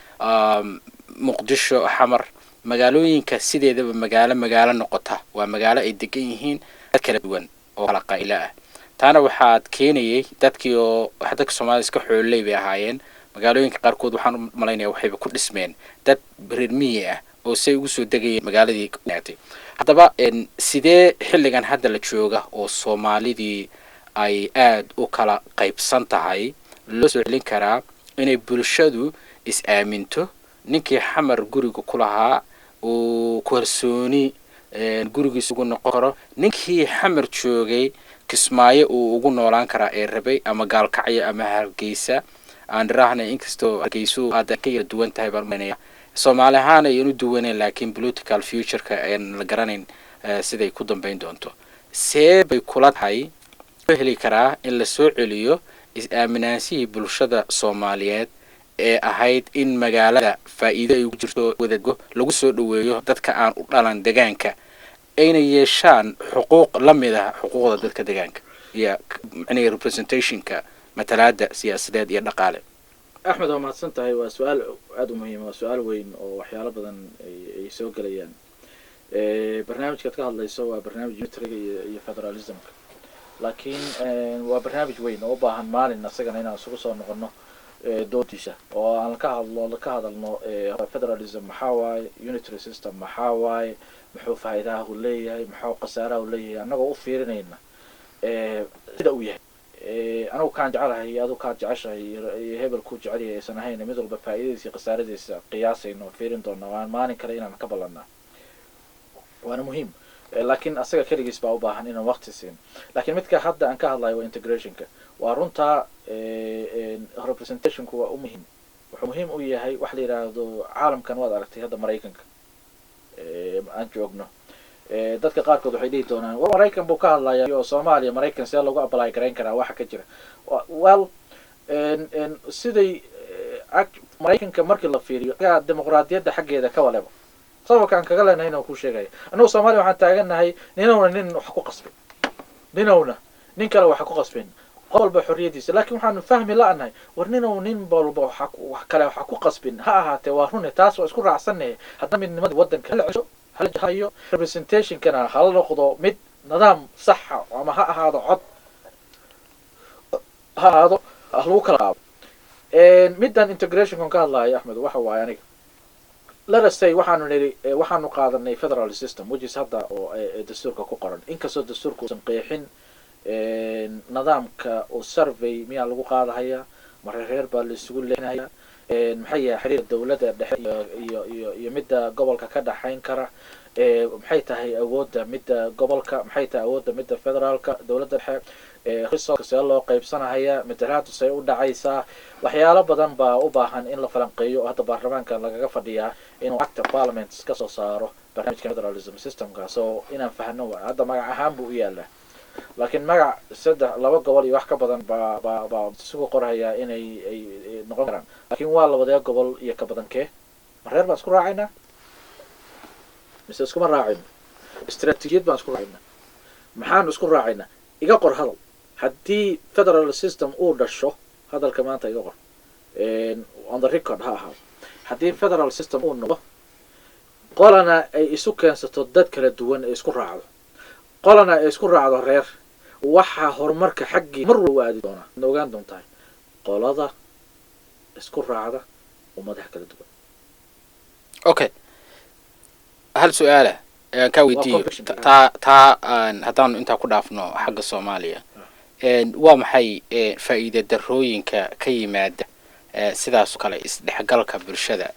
S1: Muqdisho, Xamar. Magaalooyinka sideedaba magaalo magaalo noqota waa magaalo ay degan yihiin dad kala duwan oo kala qaa'ilo ah. Taana waxaad keenayay dadkii oo dadka Soomaalida iska xoololey bay ahaayeen. Magaalooyinka qaarkood waxaan u malaynaya waxayba ku dhismeen dad reer miyi ah oo say ugu soo degayeen magaaladii naatay. Haddaba sidee xilligan hadda la jooga oo Soomaalidii ay aada u kala qaybsan tahay loo soo celin karaa inay bulshadu is-aaminto, ninkii Xamar guriga ku lahaa uu kalsooni gurigiis ugu noqon karo, ninkii Xamar joogay Kismaayo uu ugu noolaan karaa ee rabay, ama Gaalkacyo ama Hargeysa aan dhiraahna, inkastoo Hargeysu hadda ka yara duwan tahay baan umaleynaya, Soomaali ahaan ayan u duwaneyn, laakiin political future-ka ayaan la garanayn siday ku dambeyn doonto. See bay kula tahay loo heli karaa in lasoo celiyo is-aaminaanshihii bulshada Soomaaliyeed ee ahayd in magaalada faa'iido ay ugu jirto wadago lagu soo dhaweeyo dadka aan u dhalan degaanka, ayna yeeshaan xuquuq la mid ah xuquuqda dadka degaanka iyo macnaha representation-ka, matalaada siyaasadeed iyo dhaqaale?
S2: Axmed, waa mahadsan tahay. Waa su-aal aada u muhiima, waa su-aal weyn oo waxyaalo badan ay soo gelayaan. Barnaamijkaad ka hadlayso waa barnaamij unitary-ga iyo federalism-ka, laakiin waa barnaamij weyn oo u baahan maalin asagana inaan isugu soo noqono doodiisa oo aan ka hadlo, ka hadalno federalism maxaa waaye, unitary system maxaa waaye, muxuu faa'iidaha uu leeyahay, muxuu khasaaraha uu leeyahay, annagoo u fiirinayna sida uu yahay. Anigu kaan jecelahay iyo adigu kaad jeceshahay iyo hebel kuu jecel yahay aysan ahayn, mid walba faa'iidadiisa iyo khasaaradiisa qiyaasayno, fiirin doona. Waan maalin kale inaan ka ballanaa, waana muhiim, laakiin asaga keligiis baa u baahan inaan waqti siin. Laakiin midka hadda aan ka hadlayo waa integration-ka. Waa runtaa, representation-ku waa u muhiim, wuxuu muhiim u yahay wax la yidhaahdo caalamkan. Waad aragtay hadda Maraykanka aan joogno, dadka qaarkood waxay dhihi doonaan, war Maraykan buu ka hadlaya oo Soomaaliya Maraykan see lagu apply garayn karaa waxa ka jira? Well, siday Maraykanka markii la fiiriyo dimuqraadiyadda xaggeeda ka waleba, sababka aan kaga leenahay inaan ku sheegaya, annagu Soomaaliya waxaan taagannahay ninowna nin wax ku qasbin, ninowna nin kale wax ku qasbin, qof walba xorriyadiisa. Laakiin waxaanu fahmi la'nahay, war ninow nin walba wax kale waxa ku qasbin ha ahaatee, waa rune, taas waa isku raacsannahay. Haddana midnimada waddanka hala cesho, hala hayo, representation-kana hala noqdo mid nidaam saxa, ama ha ahaado cod ha ahaado, ha lagu kala qaado. Middan integration-kan ka hadlayo, Axmed, waxa waaye aniga let us say waxaanu nidhi waxaanu qaadanay federal system, which is hadda oo dastuurka ku qoran, inkastoo dastuurka uusan qeexin nidaamka oo survey miyaa lagu qaadahaya, ma reer baa la isugu leenaya, maxay yahay xiriirka dowladda dhexe iyo midda gobolka ka dhaxayn kara, maxay tahay awoodda midda gobolka, maxay tahay awoodda midda federaalka dowladda dhexe, resource see loo qaybsanahaya, matalaadu say u dhacaysaa. Waxyaalo badan baa u baahan in la falanqeeyo oo hadda baarlamaanka lagaga fadhiyaa inuu act of parliament ka soo saaro barnaamijka federalism system-ka. So inaan fahno waay. Hadda magac ahaan buu u yaalaa, laakiin magac saddex laba gobol iyo wax ka badan baa isugu qorhayaa inay ay noqon karaan, laakiin waa labadee gobol iyo ka badan kee? Ma reer baan isku raacaynaa mise iskuma raacayno? Istaraatiijiyad baan isku raacaynaa? Maxaanu isku raacaynaa? Iga qor hadal, haddii federal system uu dhasho, hadalka maanta iga qor, on the record ha ahaado, haddii federal system uu noqdo, qolana ay isu keensato dad kala duwan ay isku raacdo, qolana ay isku raacdo reer. Waxaa horumarka xaggii mar walba aadi doonaa, na ogaan doontahay, qolada isku raacda ummadaha kala duwan.
S1: Okay, hal su-aala aan kaa weydiiyo.
S2: Conviction.
S1: Taa haddaanu intaa ku dhaafno xagga Soomaaliya, waa maxay faa'iida darrooyinka ka yimaada sidaas oo kale isdhexgalka bulshada,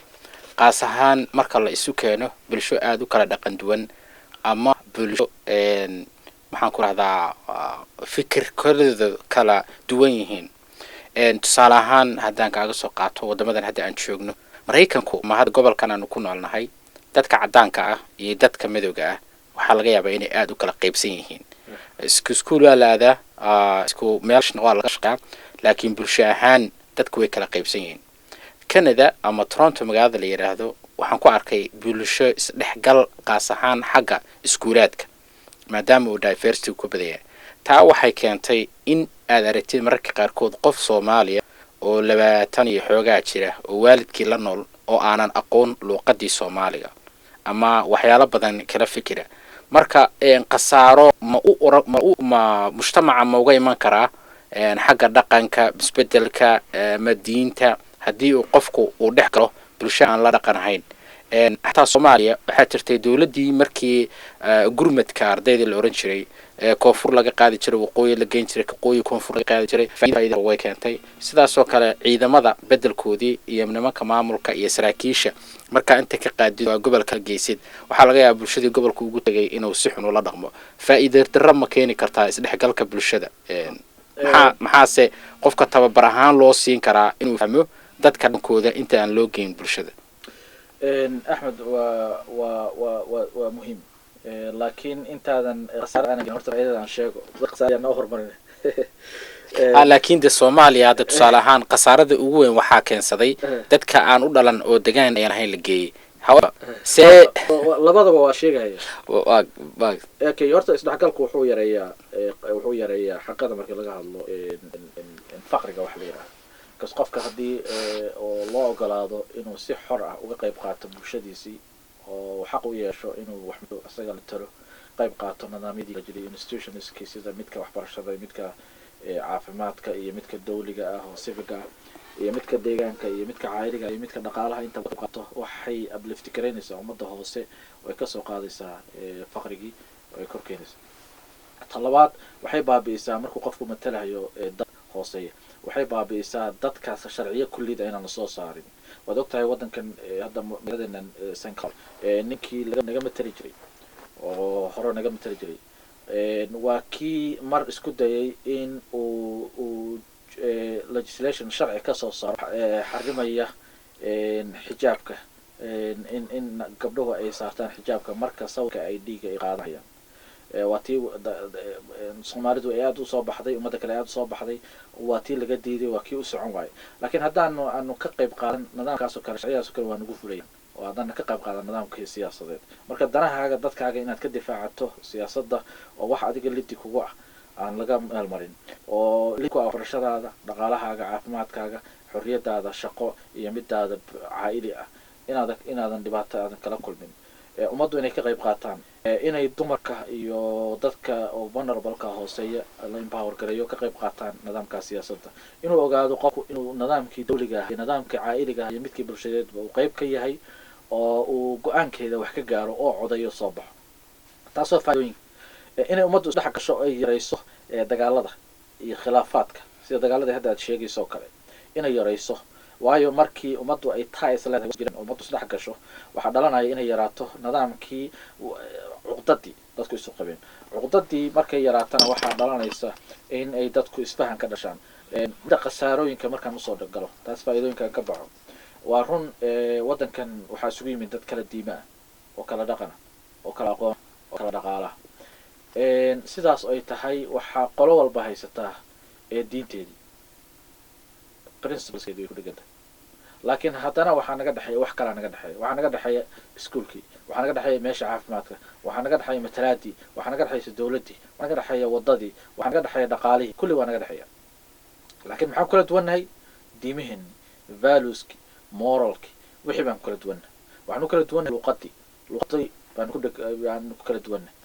S1: qaas ahaan marka la isu keeno bulsho aada u kala dhaqan duwan ama bulsho maxaan ku rahdaa, fikirkooda kala duwan yihiin? Tusaale ahaan, haddaan kaaga soo qaato waddamadan hadda aan joogno, Maraykanku ama hadda gobolkan aanu ku noolnahay, dadka caddaanka ah iyo dadka madowga ah waxaa laga yaabaa inay aada u kala qaybsan yihiin. Isku iskuul waa la aadaa, isku meelshna waa laga shaqeeyaa, laakiin bulsho ahaan dadku way kala qaybsan yihiin. Canada ama Toronto magaalada la yidhaahdo waxaan ku arkay bulsho isdhexgal, qaas ahaan xagga iskuulaadka, maadaama uu diversity ku badaya. Taa waxay keentay in aad aragtid mararka qaarkood qof Soomaaliya oo 20 iyo xoogaa jira oo waalidkii la nool oo aanan aqoon luuqadii Soomaaliga ama waxyaalo badan kala fikira. Marka khasaaro ma u ora ma u ma mujtamaca ma uga iman karaa xagga dhaqanka, isbedelka ma diinta, haddii uu qofku uu dhex galo bulsho aan la dhaqan ahayn? Xataa Soomaaliya waxaa jirtay dowladdii markii gurmadka ardayda la oran jiray, koonfur laga qaadi jiray, waqooyi la geyn jiray, waqooyi koonfur laga qaadi jiray, faa'iida way keentay. Sidaasoo kale ciidamada bedelkoodii iyo nimanka maamulka iyo saraakiisha markaa inta ka qaadid waa gobolka geysid, waxaa laga yaabaa bulshadii gobolka ugu tegay inuu si xun ula dhaqmo. Faa'iida darro ma keeni kartaa isdhexgalka bulshada? Maxaase qofka tababar ahaan loo siin karaa inuu fahmo dadka dhankooda inta aan loo geyn bulshada?
S2: Axmed, waa muhiim, laakiin intaadan khasaare aanan gelin, horta faa'iidada aan sheego, khasaare ayaan noo horumarin.
S1: Laakiin de Soomaaliya hadda tusaale ahaan khasaarada ugu weyn waxaa keensaday dadka aan u dhalan oo degaan ayaan ahayn la geeyey. However, see
S2: Labadaba waa sheegaya.
S1: Waa
S2: Okay, horta isdhexgalku wuxuu yareeyaa xaqada marka laga hadlo faqriga wax la yidhahdo, kas qofka haddii oo loo ogolaado inuu si xor ah uga qayb qaato bulshadiisii oo xaq u yeesho inuu wax isaga la talo, qayb qaato nidaamyadii la jiray, institutionskii, sida midka waxbarashada iyo midka caafimaadka iyo midka dawliga ah oo civic ah iyo midka deegaanka iyo midka caayiliga iyo midka dhaqaalaha, inta ka qaato, waxay uplift garaynaysaa ummadda hoose oo ay kasoo qaadaysaa faqrigii oo ay kor keenaysaa. Ta labaad, waxay baabi'isaa markuu qofku matalayo dad hooseeya, waxay baabi'isaa dadkaas sharciyo kullida inaan la soo saarin. Waad ogtahay waddankan hadda magaaladeenan St. Cloud, ninkii naga matali jiray oo hore naga matali jiray waa kii mar isku dayay in uu legislation, sharci kasoo saaro xarimaya xijaabka, in gabdhuhu ay saartaan xijaabka marka sawirka ay dhiiga ay qaadanayaan. Waa tii Soomaalidu ay aada usoo baxday, ummadda kale aada usoo baxday, waa tii laga diiday, waa kii u socon waayay. Laakiin haddaanu aanu ka qayb qaadan nidaamkaas oo kale, sharciyadaas oo kale waa nagu fulayaan, oo haddana ka qayb qaadan nidaamkii siyaasadeed. Marka danahaaga, dadkaaga inaad ka difaacato siyaasadda oo wax adiga lidi kugu ah aan laga meelmarin, oo lid ku ah waxbarashadaada, dhaqaalahaaga, caafimaadkaaga, xorriyadaada shaqo iyo midaada caa'ili ah, inaadan dhibaato aadan kala kulmin. Ummaddu inay ka qayb qaataan, inay dumarka iyo dadka oo vulnerable-ka hooseeya la empower gareeyo, ka qayb qaataan nidaamka siyaasadda, inuu ogaado qofku inuu nidaamkii dawliga ah iyo nidaamkii caa'iliga ah iyo midkii bulshadeedba uu qayb ka yahay oo uu go-aankeeda wax ka gaaro oo codayo, soo baxo. Taasoo faa'iidooyin inay ummaddu isdhex gasho ay yarayso dagaalada iyo khilaafaadka, sida dagaaladii hadda aad sheegayso oo kale inay yarayso. Waayo, markii ummaddu ay ties leedahay jiraan, ummaddu isdhex gasho, waxaa dhalanaya inay yaraato nidaamkii cuqdadii dadku isu qabeen. Cuqdadii markay yaraatana, waxaa dhalanaysa in ay dadku isfahan ka dhashaan. Midda khasaarooyinka markaan usoo galo, taas faa'iidooyinkan ka baxo, waa run, waddankan waxaa isugu yimid dad kala diima ah oo kala dhaqana oo kala aqoon oo kala dhaqaala. Sidaas ay tahay, waxaa qolo walba haysataa ee diinteedii, principleskeedii way ku dhegan tahay. Laakiin haddana waxaa naga dhexeeya wax kalaa naga dhexeeya. Waxaa naga dhexeeya iskuolkii, waxaa naga dhexeeya meesha caafimaadka, waxaa naga dhexeeya matalaadii, waxaa naga dhexeysa dawladdii, waxaa naga dhexeeya waddadii, waxaa naga dhexeeya dhaqaalihii, kulli waa naga dhexeeya. Laakiin maxaan kula duwannahay? Diimaheeni, valueski, moralki, wixii baan kula duwannahay. Waxaan ku kala duwannahay luuqadii baan ku kala duwannahay.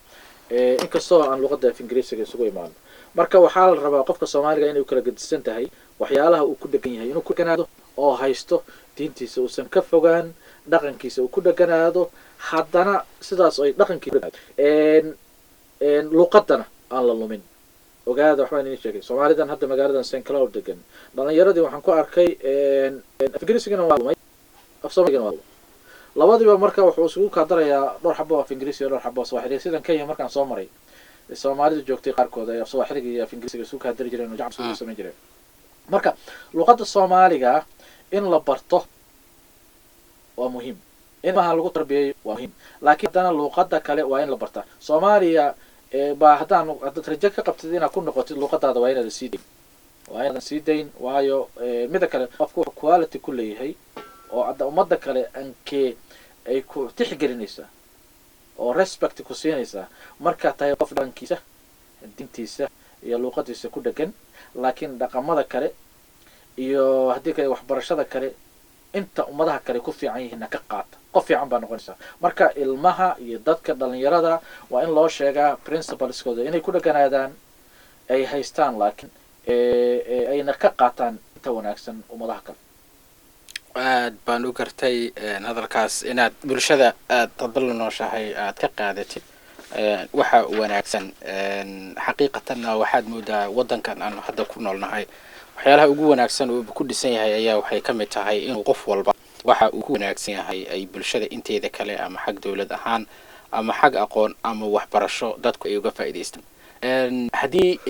S2: Inkastoo aan luqadda af Ingiriisiga isugu imaano. Marka waxaa la rabaa qofka Soomaaliga inay u kala gedisan tahay waxyaalaha uu ku dhegan yahay, inuu ku dheganaado oo haysto diintiisa, uusan ka fogaan dhaqankiisa, uu ku dheganaado. Haddana sidaas ay dhaqankii luqadana aan la lumin. Ogaada, waxbaan idin sheegay. Soomaalidan hadda magaaladan St Cloud degan, dhalinyaradii waxaan ku arkay af Ingiriisigana waa lumay, af Soomaaligana waa lumay, labadiiba. Marka wuxuu isugu kaadarayaa dhowr xabo af Ingiriisi iyo dhowr xabo Swaxili. Sidan Kenya markaan soo maray, Soomaalida joogtay qaarkood ay af Swaxiliga iyo af Ingiriisiga isugu kaadari jireen oo jacab isugu samayn jireen. Marka luqadda Soomaaliga in la barto waa muhiim, in maha lagu tarbiyeeyo waa muhiim, laakiin haddana luqadda kale waa in la bartaa. Soomaaliya baa haddaan haddaad rajo ka qabtid inaad ku noqotid, luqadaada waa inaadan sii dayn, waa inaadan sii dayn. Waayo, mida kale, qofku wuxuu quality ku leeyahay oo hadda ummadda kale ankee ay ku tixgelinaysaa oo respect ku siinaysaa markaad tahay qof dhaqankiisa, diintiisa iyo luuqadiisa ku dhegan, laakiin dhaqamada kale iyo haddii kale waxbarashada kale inta ummadaha kale ku fiican yihiinna ka qaata, qof fiican baa noqonaysaa. Marka ilmaha iyo dadka dhalinyarada waa in loo sheegaa principles-kooda inay ku dheganaadaan, ay haystaan, laakiin ayna ka qaataan inta wanaagsan ummadaha kale.
S1: Aad baan u gartay hadalkaas, inaad bulshada aad tadala nooshahay aad ka qaadatid waxa wanaagsan. Xaqiiqatanna waxaad moodaa waddankan aan hadda ku noolnahay waxyaalaha ugu wanaagsan uu ku dhisan yahay ayaa waxay ka mid tahay inuu qof walba waxa uu ku wanaagsan yahay ay bulshada inteeda kale, ama xag dowlad ahaan ama xag aqoon ama waxbarasho, dadku ay uga faa'iidaystaan. Haddii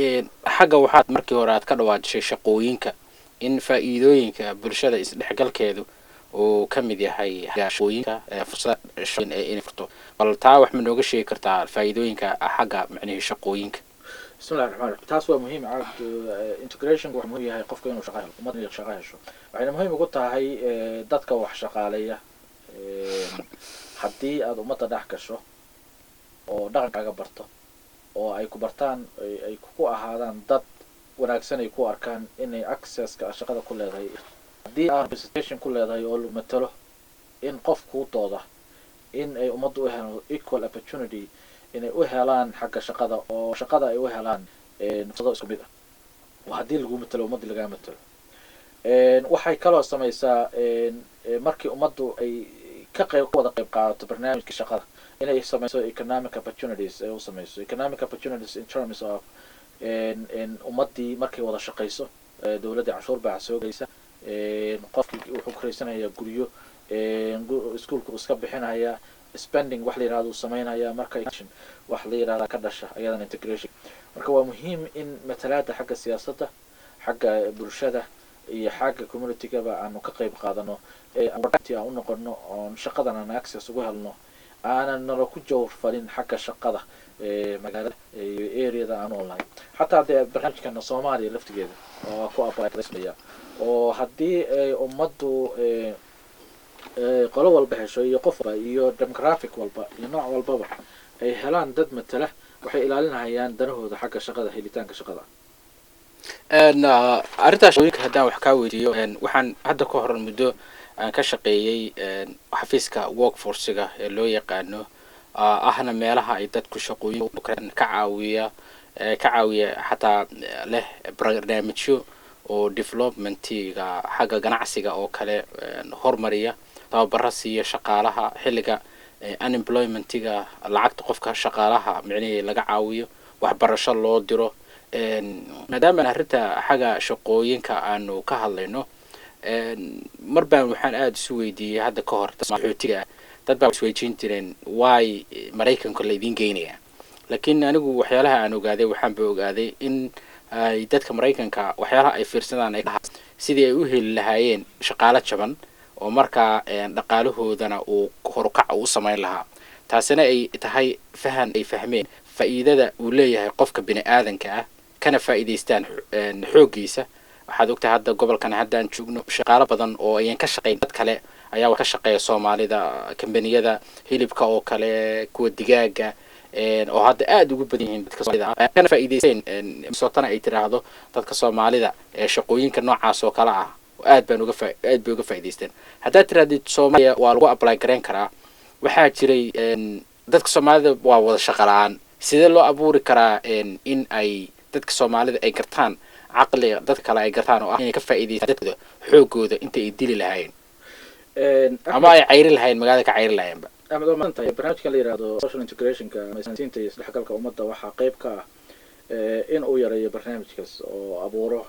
S1: xagga waxaad markii hore aad ka dhawaajishay shaqooyinka, in faa'iidooyinka bulshada isdhexgalkeedu uu ka mid yahay shaqooyinka, fursada inay furto, bal taa wax ma nooga sheegi kartaa, faa'iidooyinka xagga macnihii shaqooyinka?
S2: Bismillahi raxmaan raxiim. Taas waa muhiim, Cabd. Integration-ka wuxuu muhiim yahay qofka inuu shaqo helo, ummad inay shaqo hesho. Waxayna muhiim ugu tahay dadka wax shaqaaleeya. Haddii aad ummadda dhex gasho oo dhaqankaaga barto oo ay ku bartaan, ay ku ahaadaan dad wanaagsan, ay ku arkaan inay access-ka shaqada ku leedahay, haddii aad representation ku leedahay oo lagu matalo, in qof kuu dooda, in ay ummaddu u helaan equal opportunity, inay u helaan xagga shaqada oo shaqada ay u helaan fursado isku mid ah, oo haddii lagu matalo, ummadda lagaa matalo. Waxay kaloo samaysaa markii ummaddu ay ka qayb wada qayb qaadato barnaamijka shaqada, inay samayso economic opportunities, ay u samayso economic opportunities in terms of ummaddii markay wada shaqayso, dowladda canshuur baa soo gelaysa, qofkii wuxuu kuraysanayaa guryo, iskuulku iska bixinaya, spending wax la yirahdo uu samaynaya. Marka wax la yirahda ka dhasha ayadan integration. Marka waa muhiim in matalaada xagga siyaasadda, xagga bulshada iyo xagga community-gaba aanu ka qayb qaadano, aan u noqono oon shaqadan aan access ugu helno, aanan nala ku jawrfalin xagga shaqada magaalada iyo area-da aan noolnahay. Xataa dee barnaamijkana Soomaaliya laftigeeda waa ku apply-smaya, oo haddii ay ummaddu qolo walba hesho iyo qof walba iyo demographic walba iyo nooc walbaba ay helaan dad matala, waxay ilaalinayaan danahooda xagga shaqada, helitaanka shaqada.
S1: Arrintaa shaqooyinka haddaan wax kaa weydiiyo, waxaan hadda ka hor muddo aan ka shaqeeyey xafiiska workforce-iga ee loo yaqaano, ahna meelaha ay dadku shaqooyin ka caawiya, xataa leh barnaamijyo oo development-iga xagga ganacsiga oo kale hormariya, tababaro siiya shaqaalaha xilliga unemployment-iga, lacagta qofka shaqaalaha micnihii laga caawiyo, waxbarasho loo diro. Maadaama arrinta xagga shaqooyinka aanu ka hadlayno, mar baan waxaan aada isu weydiiyey hadda ka hor qaxootiga, dad baa isweydiin jireen why Maraykanka la idiin geynaya. Laakiin anigu waxyaalaha aan ogaaday, waxaanba ogaaday in ay dadka Maraykanka waxyaalaha ay fiirsadaan ay sidii ay u heli lahaayeen shaqaalo jaban oo markaa dhaqaalahoodana uu horukac u samayn lahaa, taasina ay tahay fahan ay fahmeen faa'iidada uu leeyahay qofka bini aadanka ah, kana faa'iidaystaan xooggiisa. Waxaad ogtahay hadda gobolkan haddaan joogno shaqaalo badan oo ayan ka shaqayn dad kale ayaa wax ka shaqeeya, Soomaalida, kambaniyada hilibka oo kale, kuwa digaaga, oo hadda aada ugu badan yihiin dadka Soomaalida ah, kana faa'iidaysteen. Sootana ay tiraahdo dadka Soomaalida ee shaqooyinka noocaas oo kale ah aad bay uga faa'iidaysteen. Haddaad tirahdid Soomaaliya waa lagu apply gareyn karaa, waxaa jiray dadka Soomaalida waa wada shaqa la-aan. Sidee loo abuuri karaa in ay dadka Soomaalida ay gartaan caqliga dadka kale ay gartaan, oo ah inay ka faa'iidaystaan dadkooda xoogooda inta ay dili lahaayeen ama ay cayri lahaayeen, magaalada ka cayri lahaayeenba?
S2: Axmed, waa madan tahay. Barnaamijkan la yihahdo social integrationka ama isfahansiinta iyo isdhexgalka ummadda waxaa qeyb ka ah in uu yareeyo barnaamijkaas oo abuuro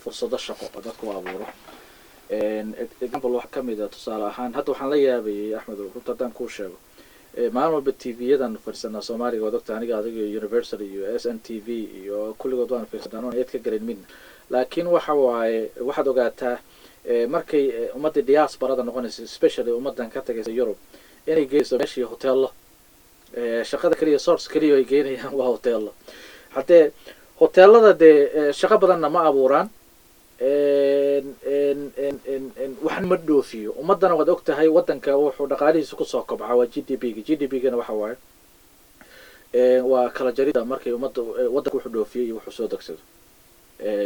S2: fursado shaqo oo dadku u abuuro. Example, waxaa kamid a, tusaale ahaan, hadda waxaan la yaabayay, Axmed, runta haddaan kuu sheego, maalin walba TV-yadan fiirsanaa Soomaaliga, waad ogta, aniga, adiga iyo Universal iyo SNTV iyo kulligood waan fiirsanaa, oon eed ka garan midna. Laakiin waxa waaye, waxaad ogaataa markay ummadda diasporada noqonaysa, especially ummadan ka tagaysa Yurub, inay geyso meeshii hoteello. Shaqada keliya, source keliya ay geynayaan waa hoteello. Haddee hoteelada dee shaqo badanna ma abuuraan, waxna ma dhoofiyo ummaddana. Waad og tahay, waddanka wuxuu dhaqaalihiisa kusoo kobcaa waa GDP-ga. GDP-gana waxa waaye waa kala jarida markay ummadda waddanku wuxuu dhoofiyey iyo wuxuu soo degsado.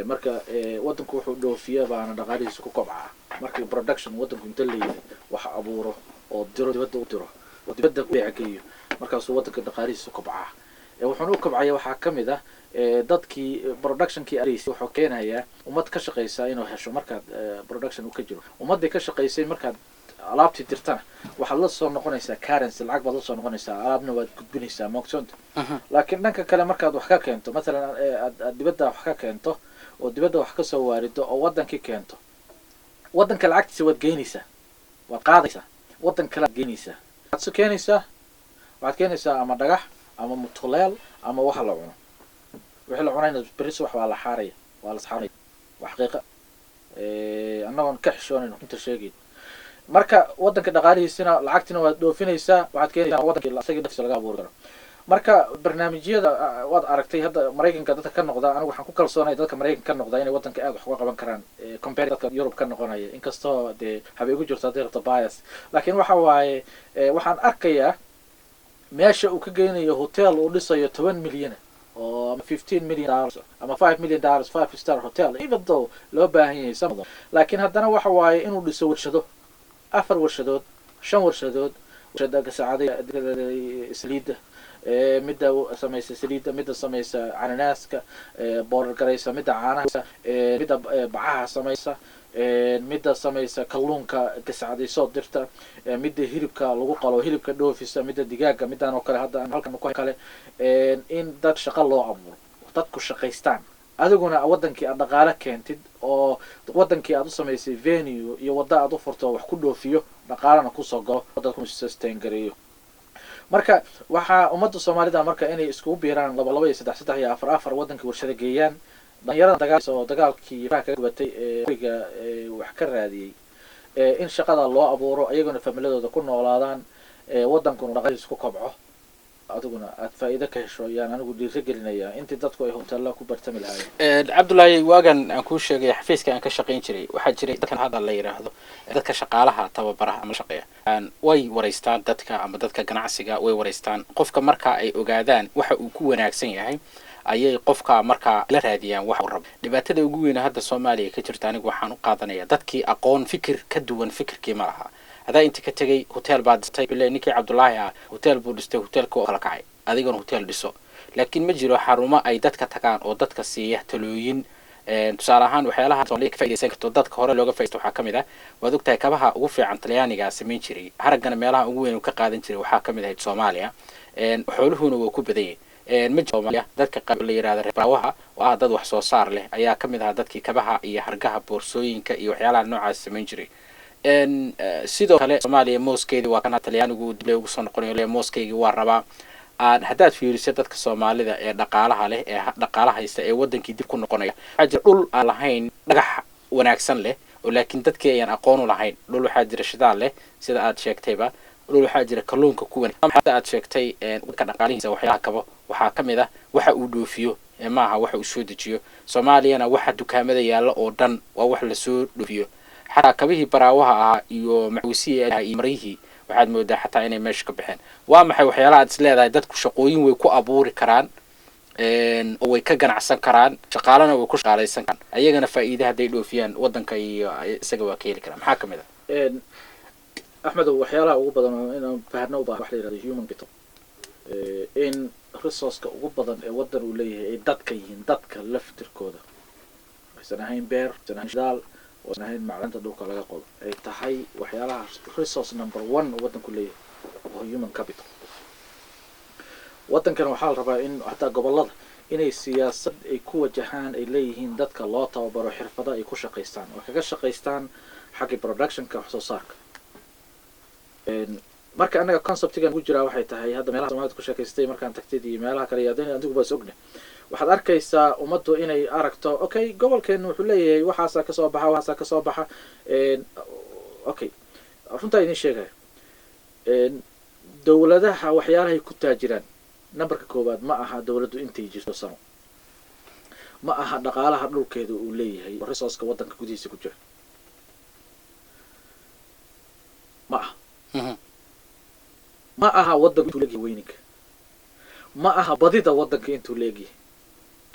S2: Marka waddanku wuxuu dhoofiya baana dhaqaalihiisa ku kobcaa. Markii production waddanku inta leeyahay wax abuuro oo diro, dibadda u diro oo dibadda u beecgeeyo, markaasuu waddanka dhaqaalihiisa kobcaa. Wuxuuna u kobcaya waxaa kamid ah dadkii productionkii areysay. Wuxuu keenayaa ummad ka shaqaysa inuu hesho. Markaad production uu ka jiro, ummaddii ka shaqaysay, markaad alaabtii dirtana, waxaad la soo noqonaysaa currency, lacag baad la soo noqonaysaa, alaabna waad gudbinaysaa, moogsoonta. Laakiin dhanka kale, markaad wax ka keento, mathalan aad dibadda wax ka keento oo dibadda wax kasoo waarido oo waddankii keento, waddanka lacagtiisa waad geynaysaa, waad qaadaysaa, waddan kale aad geynaysaa. Waxaad su keenaysaa, waxaad keenaysaa ama dhagax ama mutuleel ama waxa la cuno. Wixii la cunayna beri subax waa la xaaraya, waa la saxaaraya. Waa xaqiiqa, annagoon ka xishoonayn inta sheegayn. Marka waddanka dhaqaalihiisina, lacagtina waad dhoofinaysaa, waxaad keenaysaa waddankii isagii naftiisa laga abuuri karo. Marka barnaamijyada waad aragtay hadda Maraykanka dadka ka noqda. Anigu waxaan ku kalsoonaya dadka Maraykanka ka noqda inay waddanka aad wax uga qaban karaan compare dadka Yurub ka noqonaya, inkastoo dee haba igu jirto hadday rabto bias. Laakiin waxa waaye, waxaan arkayaa meesha uu ka geynayo hotel uu dhisayo 10 milyana oo ama $15 million ama $5 million five star hotel, even though loo baahan yahay some of them. Laakiin haddana waxa waaye inuu dhiso warshado, afar warshadood, shan warshadood, warshada gasacada saliidda, midda samaysa saliidda, midda samaysa cananaaska, boorar garaysa, midda caanaha, midda bacaha samaysa, midda samaysa kalluunka gasacdaysoo dirta, midda hilibka lagu qalo, hilibka dhoofisa, midda digaaga, midaan oo kale hadda aan halkan ku kale, in dad shaqo loo abuuro, dadku shaqaystaan, adiguna waddankii aad dhaqaale keentid oo waddankii aad u samaysay venue iyo waddo aad u furto wax ku dhoofiyo, dhaqaalana kusoo galo, waddanku sustain gareeyo. Marka waxaa ummadda Soomaalida marka inay iskugu biiraan laba laba iyo saddex saddex iyo afar afar, waddankii warshada geeyaan. Dhalinyarada dagaal oo dagaalkii faraha kaga gubatay ee guriga wax ka raadiyey, in shaqada loo abuuro, iyaguna familadooda ku noolaadaan, waddankuna dhaqaalihiis ku kobco, adiguna aad faa'iido ka hesho, ayaan anigu dhiiro gelinayaa intii dadku ay hoteella ku bartami lahaayeen.
S1: Cabdullaahi, waagan aan kuu sheegay xafiiska aan ka shaqayn jiray, waxaa jiray dadkan hadda la yidhaahdo dadka shaqaalaha tababaraha ama shaqeeya. Way waraystaan dadka ama dadka ganacsiga way waraystaan. Qofka marka ay ogaadaan waxa uu ku wanaagsan yahay, ayay qofka markaa la raadiyaan waxa uu rabo. Dhibaatada ugu weyn hadda Soomaaliya ka jirta, anigu waxaan u qaadanaya dadkii aqoon fikir ka duwan fikirkii ma laha. Adaa inta ka tegay hotel baad dhistay bile, ninkii Cabdullaahi ah hotel buu dhistay, hotelka oo kala kacay, adigana hotel dhiso. Laakiin ma jiro xarumo ay dadka tagaan oo dadka siiya talooyin. Tusaale ahaan, waxyaalaha Soomaaliya ka faaidaysan karto, dadka hore looga faaidaysto, waxaa kamid ah, waad ogtahay, kabaha ugu fiican Talyaanigaa samayn jiray, haraggana meelaha ugu weyn uu ka qaadan jiray waxaa kamid ahayd Soomaaliya. Xooluhuna waa ku badan yahay. Ma jiro Soomaaliya dadka qaab la yirahdo reerbawaha oo ah dad wax soo saar leh ayaa kamid ahaa dadkii kabaha iyo hargaha, boorsooyinka iyo waxyaalaha noocaas samayn jiray. Sidoo kale Soomaaliya mooskeedii waa kana Talyaanigu dib ugu soo noqonayo le, mooskaygii waa rabaa. Aan haddaad fiiriso dadka Soomaalida ee dhaqaalaha leh, ee dhaqaala haysta, ee wadankii dib ku noqonaya, waxaa jira dhul aan lahayn dhagax wanaagsan leh oo laakiin dadkii ayaan aqoon u lahayn. Dhul waxaa jira shidaal leh, sida aad sheegtayba. Dhul waxaa jira kalluunka ku wanaag hadda aad sheegtay. Dadka dhaqaalihiisa waxyaalaha kabo waxaa ka mid ah waxa uu dhoofiyo, maaha waxa uu soo dejiyo. Soomaaliyana waxa dukaamada yaalla oo dhan waa wax lasoo dhoofiyo. Xataa kabihii baraawaha ahaa iyo macawisihii ahaa iyo maryihii waxaad moodaa xataa inay meesha ka baxeen. Waa maxay waxyaalaha aad is leedahay dadku shaqooyin way ku abuuri karaan oo way ka ganacsan karaan, shaqaalana way ku shaqaalaysan karaan, ayagana faa'iide hadday dhoofiyaan waddanka iyo isaga waa ka heli karaan? Maxaa kamid ah?
S2: Axmedow, waxyaalaha ugu badan oo inaan fahno u baahan wax la yihahdo human capital. In resourceka ugu badan ee waddan uu leeyahay ay dadka yihiin, dadka laftirkooda, aysan ahayn beer, aysan ahayn shidaal, aysan ahayn macdanta dhulka laga qodo, ay tahay waxyaalaha resource number one uu waddanku leeyahay waa human capital. Waddankana waxaa la rabaa in hataa gobollada inay siyaasad ay ku wajahaan ay leeyihiin, dadka loo tababaro xirfado ay ku shaqaystaan oo kaga shaqaystaan xagga productionka, wax soo saarka. Marka annaga conceptigan ku jiraa waxay tahay, hadda meelaha Soomaalida ku sheekaystay markaan tagtid iyo meelaha kale iyo haddana adigu baas ogna, waxaad arkaysaa ummaddu inay aragto, okay, gobolkeenu wuxuu leeyahay waxaasaa kasoo baxa, waxaasaa kasoo baxa. Okay, runtaa idin sheegaya, dowladaha waxyaalahay ku taajiraan numberka koowaad ma aha dowladdu intay jirto sano, ma aha dhaqaalaha dhulkeeda uu leeyahay, resourceka waddanka gudihiisa ku jira ma aha. Ma aha waddanka intuu leegyahay weyninka, ma aha badida waddanka intuu leegyahay,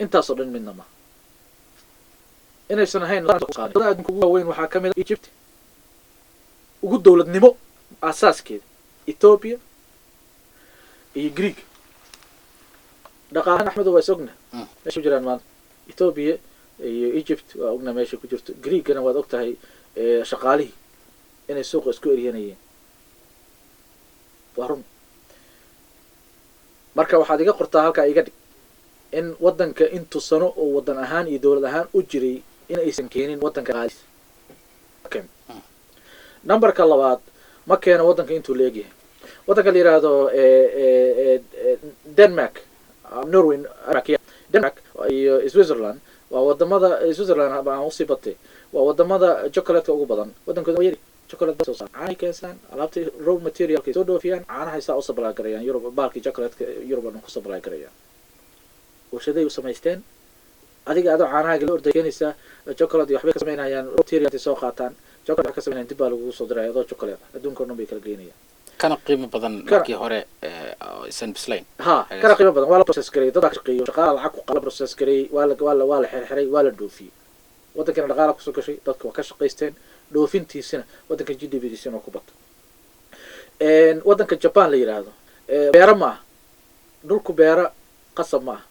S2: intaasoo dhan midna ma inaysan ahayn. Adduunka ugu waaweyn waxaa ka mid a Egypt, ugu dowladnimo asaaskeeda, Ethiopia iyo Greek. Dhaqaalahan, Axmedo, waa is ogna meesha ku jiraan maanta. Ethiopia iyo Egypt waa ogna meesha ku jirto. Greekana waad og tahay, shaqaalihii inay suuqa isku eryanayeen, waa run. Marka waxaad iga qortaa halkaa iga dhig in waddanka intuu sano oo waddan ahaan iyo dowlad ahaan u jiray in aysan keenin waddanka qaalis. Numberka labaad ma keeno waddanka intuu la egyahay. Waddanka la yidhaahdo Denmark, Norway, Denmark iyo Switzerland waa wadamada, Switzerland aan usii batay, waa wadamada chocolateka ugu badan. Waddankooda waa yari, chocolate soo saar, caanahay keensadaan, alaabta raw materialkay soo dhoofiyaan, caanahay saa u supply garayaan Yurub, baalkii chocolateka Yurub oo dhan ku supply garayaan, warshaday u samaysteen. Adiga adoo caanahaaga la orday keenaysaa chocolate iyo waxbay ka samaynayaan, raw material soo qaataan, chocolate wax ka samaynayaan, dib baa lagugu soo diraya adoo chocolate ah. Adduunka o dhan bay kala geynayaan.
S1: Kana qiimo badan markii hore isan bislayn.
S2: Ha, kana qiimo badan. Waa la process gareeyay, dad baa ka shaqeeyo, shaqaala lacag ku la process gareeyay, waa la xirxiray, waa la dhoofiyey. Waddankana dhaqaala kusoo gashay, dadka waa ka shaqaysteen, dhoofintiisina waddanka GDP diisina waa ku bata. Waddanka Japan la yidhaahdo, beero ma aha dhulku, beero qasab ma aha.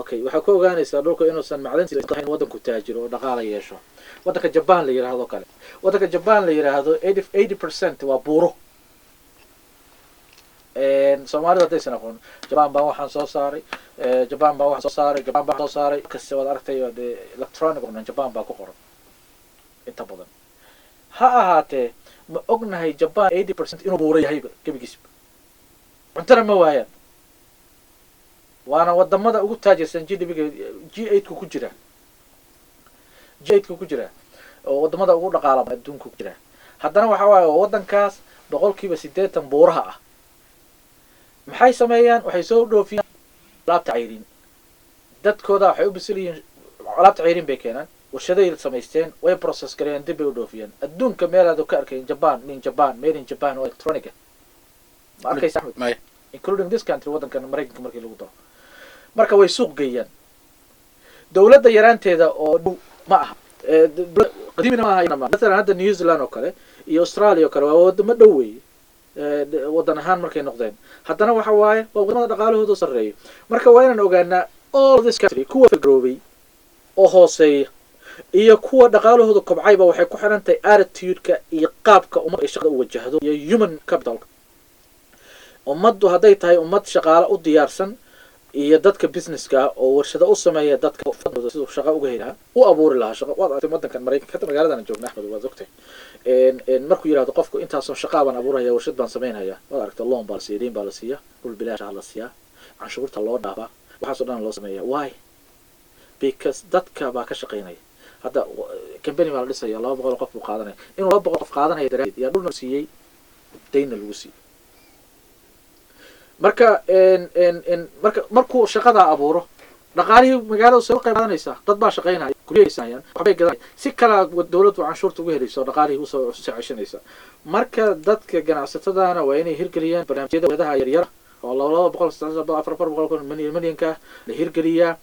S2: Okay, waxaa ku ogaanaysaa dhulku inuusan macdantiisa ahayn waddanku taajiro oo dhaqaala yeesho. Waddanka Japan la yidhaahdo kale, waddanka Japan la yidhaahdo 80% waa buuro. Soomaalida haddaysan aqoon, Japan baa waxaan soo saaray, Japan baa waxaan soo saaray, Japan baa soo saaray kasta waad aragtay, dee electronic oo dhan Japan baa ku qoran inta badan. Ha ahaatee, ma ognahay Japan 80% inuu buuro yahayba gebigiisba? Cuntana ma waayaan, waana wadamada ugu taajirsan, GDP-ga G8-ku ku jira, G8-ku ku jira, oo wadamada ugu dhaqaala adduunka ku jira. Haddana waxa waaye waa waddankaas 80% buuraha ah. Maxay sameeyaan? Waxay soo dhoofiyaan alaabta cayriin. Dadkooda waxay u bisil yihiin alaabta cayriin bay keenaan, warshaday samaysteen, way process gareeyaan, dib bay u dhoofiyaan. Adduunka meelaad ka arkayn Japan in Japan made in Japan oo electronic ah ma arkaysa, Axmed?
S1: Maya.
S2: Including this country, waddankan Maraykanka markii lagu daro. Marka way suuq geeyaan. Dowladda yaraanteeda oo dhow ma aha, qadiimina ma aha. Mathalan hadda New Zealand oo kale iyo Australia oo kale waa wadamo dhow weeye waddan ahaan markay noqdeen, haddana waxa waaye waa wadamada dhaqaalahooda sarreeyo. Marka waa inaan ogaanaa all this country, kuwa garoobay oo hooseeya iyo kuwa dhaqaalahooda kobcayba, waxay ku xiran tahay attitude-ka iyo qaabka ummadda ay shaqada u wajahdo iyo human capitalka ummaddu. Hadday tahay ummad shaqaale u diyaarsan iyo dadka businesska oo warshado u sameeya dadka siduu shaqo uga heli lahaa, u abuuri lahaa shaqo. Waad aragtay waddankan Maraykanka, hadda magaaladan joogna, Axmed, waad ogtay, markuu yidhahdo qofku intaasoo shaqaa baan abuuraya, warshad baan samaynaya, waad aragtay, loan baa la siiya, deyn baa la siiya, dhul bilaash ah la siiyaa, canshuurta loo dhaafaa, waxaasoo dhan loo sameeya. Why? Because dadka baa ka shaqaynaya. Hadda company baa la dhisaya, 200 qof buu qaadanaya. Inuu 200 qof qaadanaya daraadeed yaa dhulna siiyey, daynna lagu siiyey. Marka marka markuu shaqadaa abuuro, dhaqaalihii magaalada soo qayb qaadanaysaa, dad baa shaqaynaya, guryahaysayaan, waxbay gadanaya, si kalaa dawladdu canshuurta uga helayso, dhaqaalihii usoo soo ceshanaysa. Marka dadka ganacsatadana waa inay hirgeliyaan barnaamijyada wadaha yaryar oo 200, 200, 300, 400 kun, milyanka la hirgeliyaa,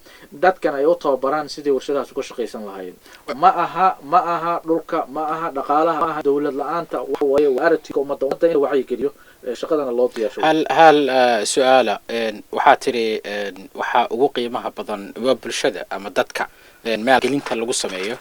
S2: dadkan ay u tababaraan sidii warshadahaas uga shaqaysan lahaayeen. Ma aha, ma aha dhulka, ma aha dhaqaalaha, ma aha dawlad la-aanta. Waxa waaye waa attitude ummadda, ummadda in la wacyigeliyo. Shaqadana loo diyaarsho.
S1: Hal su-aala waxaa tiri, waxaa ugu qiimaha badan waa bulshada ama dadka maalgelinta lagu sameeyo.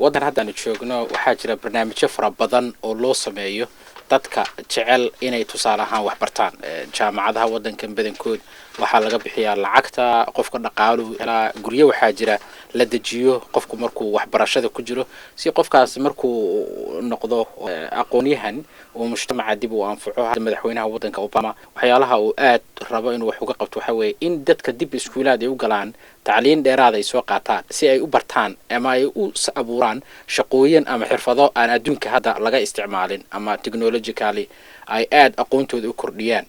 S1: Waddan haddaanu joogno waxaa jira barnaamijyo fara badan oo loo sameeyo dadka jecel inay tusaale ahaan wax bartaan. Jaamacadaha waddankan badankood waxaa laga bixiyaa lacagta, qofka dhaqaaluhu helaa. Guryo waxaa jira la dejiyo qofku markuu waxbarashada ku jiro, si qofkaas markuu noqdo aqoonyahan uu mujtamaca dib uu anfaco. Hadda madaxweynaha waddanka Obama waxyaalaha uu aad rabo inuu wax uga qabto waxaa weeye in dadka dib iskuulaad ay u galaan, tacliin dheeraad ay soo qaataan, si ay u bartaan ama ay u abuuraan shaqooyin ama xirfado aan adduunka hadda laga isticmaalin ama technologically ay aad aqoontooda u kordhiyaan.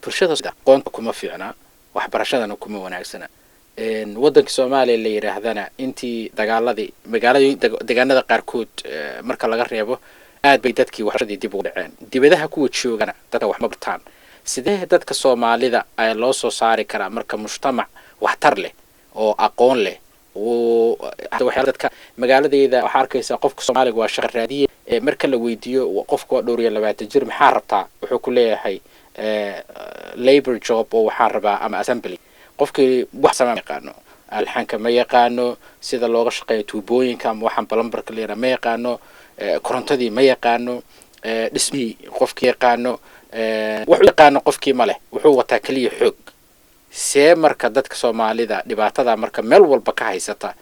S1: Bulshada aqoonta kuma fiicna, waxbarashadana kuma wanaagsana. Waddanka Soomaaliya la yidhaahdana intii dagaaladii magaalada deegaanada qaarkood marka laga reebo aad bay dadkii waxbarashadii dib ugu dhaceen. Dibadaha kuwa joogana dadka wax ma bartaan. Sidee dadka Soomaalida ayaa loo soo saari karaa marka mujtamac waxtar leh oo aqoon leh? Oo waxyaala dadka magaaladeyda waxaa arkaysaa qofka Soomaaliga waa shaqa raadiye. Marka la weydiiyo qofka waa dhowr iyo labaatan jir, maxaa rabtaa, wuxuu ku leeyahay labor job oo waxaan rabaa ama assembly. Qofkii wax sama yaqaano, alxanka ma yaqaano, sida looga shaqeeyo tuubooyinka ama waxaan plumberka la yidhaha ma yaqaano, korontadii ma yaqaano, dhismihii qofkii yaqaano, wax u yaqaano qofkii ma leh, wuxuu wataa keliya xoog. See marka dadka Soomaalida dhibaatada marka meel walba ka haysata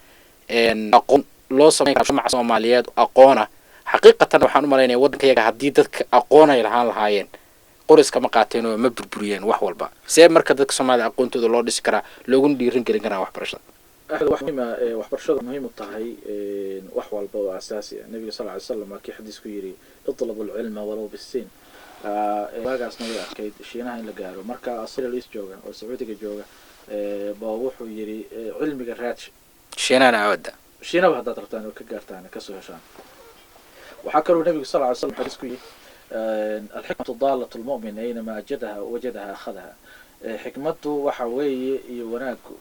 S1: aqoon loo samayn kara mujtamaca Soomaaliyeed aqoona? Xaqiiqatan waxaan u malaynaya waddankayaga haddii dadka aqoon ay lahaan lahaayeen qoriska ma qaateen oo ma burburiyeen wax walba. See marka dadka Soomaalida aqoontooda loo dhisi karaa, looguna dhiirin gelin karaa waxbarashada?
S2: Axmed, wax muhiim ah, waxbarashada muhiim u tahay wax walba oo asaasi ah. Nabiga sal ly slam waa kii xadiis ku yidhi: "اطلبوا العلم ولو بالصين." Waagaasna way adkayd Shiinaha in la gaaro. Marka Australia jooga oo Sacuudiga jooga ba wuxuu yidhi cilmiga raadsh.
S1: Shiinana aawada.
S2: Shiinaba haddaad rabtaan oo ka gaartaan, kasoo heshaan. Waxaa kaloo nabigu sal ly slam xadiis ku yidhi: "الحكمة ضالة المؤمن أينما وجدها وجدها أخذها." Xikmaddu waxa weeye iyo wanaagu,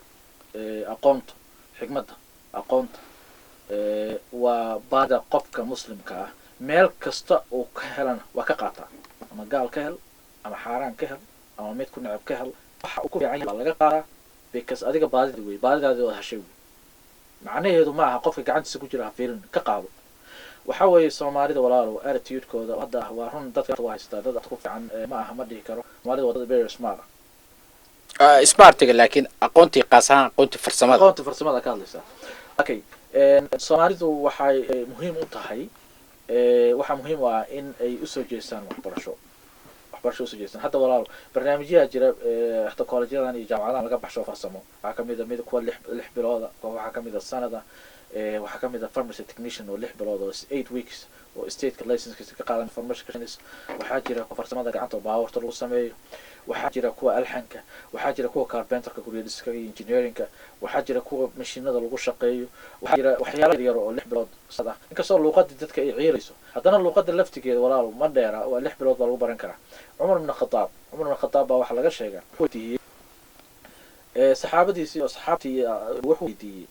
S2: aqoonta, xikmadda, aqoonta waa baada qofka muslimka ah, meel kasta uu ka helana waa ka qaataa, ama gaal ka hel ama xaaraan ka hel ama mid ku neceb ka hel, waxa uu ku fiican yahay baa laga qaadaa, because adiga baadida wey, baadidaadi oo heshay wey. Macnaheedu ma aha qofka gacantiisa ku jira ha fiirin, ka qaado. Waxa weeye Soomaalida, walaalow, attitude-kooda hadda waa run, dadka waa haystaa dad ku fiican ma aha, ma dhihi karo Soomaalida waa dad very smart ah.
S1: Smartiga, laakiin aqoontii, qaas ahaan aqoontii farsamada.
S2: Aqoonta farsamada ka hadlaysaa, okay. Soomaalidu waxay muhiim u tahay, waxaa muhiim u ah in ay usoo jeestaan waxbarasho, waxbarasho usoo jeestaan. Hadda walaalo barnaamijyaha jira, hata koolejyadan iyo jaamacadahan laga baxsho farsamo, waxaa kamid a mid kuwa lix bilooda, kuwa waxaa kamid a sanada, waxaa kamid a pharmacy technician oo 6 bilood oo 8 weeks oo stateka licensekiisa ka qaadan pharmacy. Waxaa jira kuwa farsamada gacanta oo baabuurta lagu sameeyo, waxaa jira kuwa alxanka, waxaa jira kuwa carpenterka, gurya dhiska iyo engineeringka, waxaa jira kuwa mashiinada lagu shaqeeyo, waxaa jira waxyaala yar oo 6 bilood sad ah. Inkastoo luuqadii dadka ay ciirayso, haddana luuqada laftigeeda, walaalo, ma dheera, waa 6 bilood baa lagu baran karaa. Cumar ibn Khataab baa waxaa laga sheegaa wuxuu weydiiyey saxaabadiisii oo saxaabtii wuxuu weydiiyey: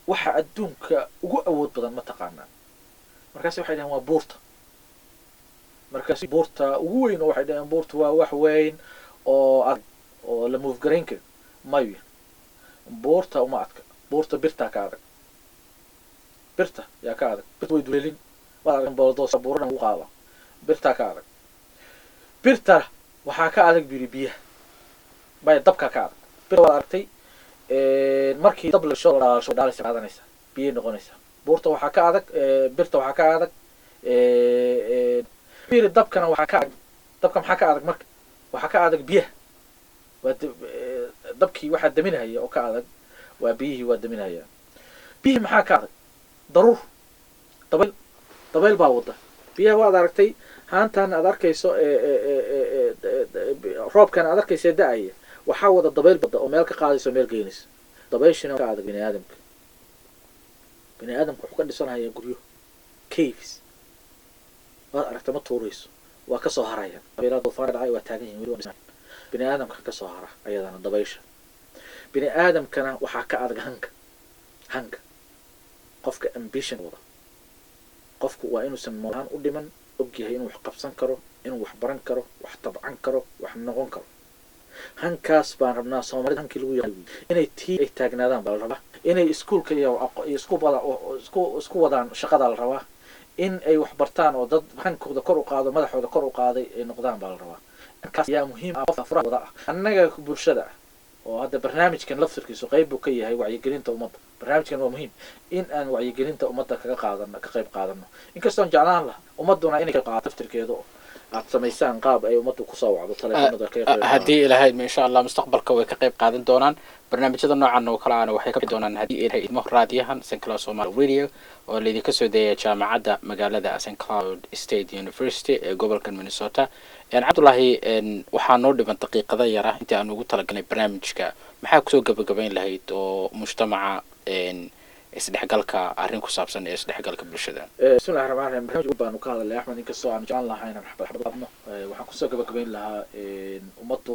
S2: "Waxa adduunka ugu awood badan ma taqaanaa?" Markaasi waxay dhaheen: "Waa buurta." Markaasi buurta ugu weyn oo waxay dhaheen buurta waa wax weyn oo adag oo la move garayn karo. Mayu, buurta uma adka, buurta birtaa ka adag, birta yaa ka adag. Birta way duleelin, waad aragteen bulldozer buurana lagu qaado, birtaa ka adag. Birta waxaa ka adag biri biyaha bay, dabkaa ka adag. Birta waad aragtay markii dab la sho dhalaasho dhaalaysa, qaadanaysa, biyay noqonaysaa. Buurta waxaa ka adag birta, waxaa ka adag biri. Dabkana waxaa ka adag, dabka maxaa ka adag? Marka waxaa ka adag biyaha. Waa dabkii waxaa daminhaya oo ka adag waa biyihii, waa daminhaya biyihii. Maxaa ka adag? Daruur, dabayl, dabayl baa wada biyaha. Waad aragtay haantan aad arkayso, roobkan aad arkaysa da-aya, waxaa wada dabayl bada oo meel ka qaadaysa oo meel geynaysa. Dabayshina ka adag bini aadamka. Bini aadamka wuxuu ka dhisanhayaa guryo, caves, waad aragta, ma tuurayso, waa kasoo haraya. Dabaylaha duufaan dhacay waa taagan yihin weli, waa dhisan. Bini aadamka kasoo hara ayadana dabaysha. Bini aadamkana waxaa ka adag hanka, hanka qofka, ambition wada. Qofku waa inuusan molaan u dhiman, og yahay inuu wax qabsan karo. Inuu wax baran karo, wax tabcan karo, wax noqon karo. Hankaas baan rabnaa Soomaalida, hankii lagu yaqaan inay tii ay taagnaadaan baa la rabaa, inay iskuulka iyo isku wadaan shaqada la rabaa, in ay wax bartaan oo dad hankooda kor u qaado, madaxooda kor u qaaday ay noqdaan baa la rabaa. Hankaas ayaa muhiim ah, qofka furaha wada ah. Annaga bulshada ah oo hadda barnaamijkan laftirkiisu qayb buu ka yahay wacyigelinta ummadda. Barnaamijkan waa muhiim in aan wacyigelinta ummadda kaga qaadano, ka qayb qaadano, inkastoon jeclaan laha ummadduna inay ka qaadato laftirkeedu, aad samaysaan qaab ay ummaddu kusoo wacdo taleefanada kaga qayb qaadato.
S1: Haddii Ilahay idmo, insha Allah mustaqbalka way ka qayb qaadan doonaan. Barnaamijyada noocan oo kale ahna waxay ka bixi doonaan, haddii Ilahay idmo, raadiyahan St. Cloud Somali Radio oo laydinka soo deeyay jaamacadda magaalada St. Cloud State University ee gobolka Minnesota. Cabdullaahi, waxaa noo dhiman daqiiqada yara intii aan ugu talagalnay barnaamijka. Maxaa kusoo gabagabayn lahayd oo mujtamaca isdhexgalka, arrin ku saabsan ee isdhexgalka bulshada?
S2: Bismillahi raxmaan raxiim. Barnaamij baanu ka hadalnay, Axmed, inkastoo aan jeclaan lahaa inaan xabad xabad qabno. Waxaan kusoo gabagabayn lahaa ummaddu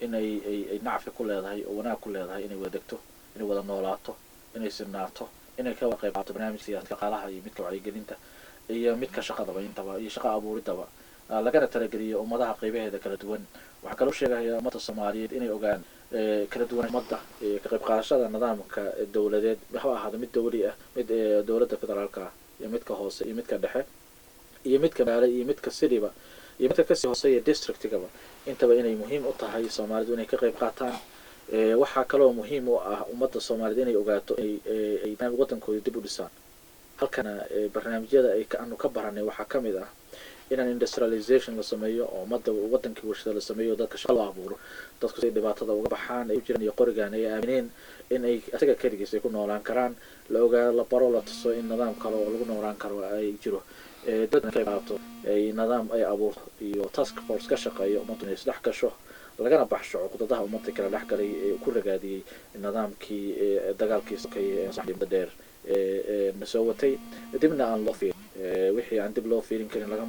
S2: inay ay nacfi ku leedahay oo wanaag ku leedahay inay wada degto, inay wada noolaato, inay sinaato, inay ka wada qayb qaato barnaamij siyaasadka, dhaqaalaha iyo midka wacyigelinta iyo midka shaqadaba intaba iyo shaqa abuuridaba, lagana talageliyo ummadaha qaybaheeda kala duwan. Waxaan kaloo sheegayaa ummadda Soomaaliyeed inay ogaan kala duwan ummadda ka qayb qaadashada nidaamka dowladeed, ha ahaado mid dowli ah, mid dowladda federaalka ah iyo midka hoose iyo midka dhexe iyo midka magaalo iyo midka cityba iyo midka kasii hooseeya districtigaba, intaba inay muhiim u tahay Soomaalidu inay ka qayb qaataan. Waxaa kaloo muhiim u ah ummadda Soomaaliyeed inay ogaato inay ay wadankooda dib u dhisaan. Halkana barnaamijyada ay aanu ka baranay waxaa ka mid ah inaan industrialization la sameeyo oo ummadda wadankii warshada la sameeyo, dadka shaqa loo abuuro, dadku si dhibaatada uga baxaan ay ku jiraan iyo qorigaan ay aamineen in ay asaga keligiis ay ku noolaan karaan, la ogaa, la baro, la tuso in nidaam kale oo lagu noolaan karo ay jiro, dadna ka qayb qaato, ay nidaam ay abuurto iyo task force ka shaqeeyo ummaddu inay isdhex gasho, lagana baxsho cuqdadaha ummadda kala dhex galay ee ku ragaadiyey nidaamkii dagaalkii sokeeye ee dheer ee na soo watay, dibna aan loo fiirin wixii aan dib loo fiirin karin laga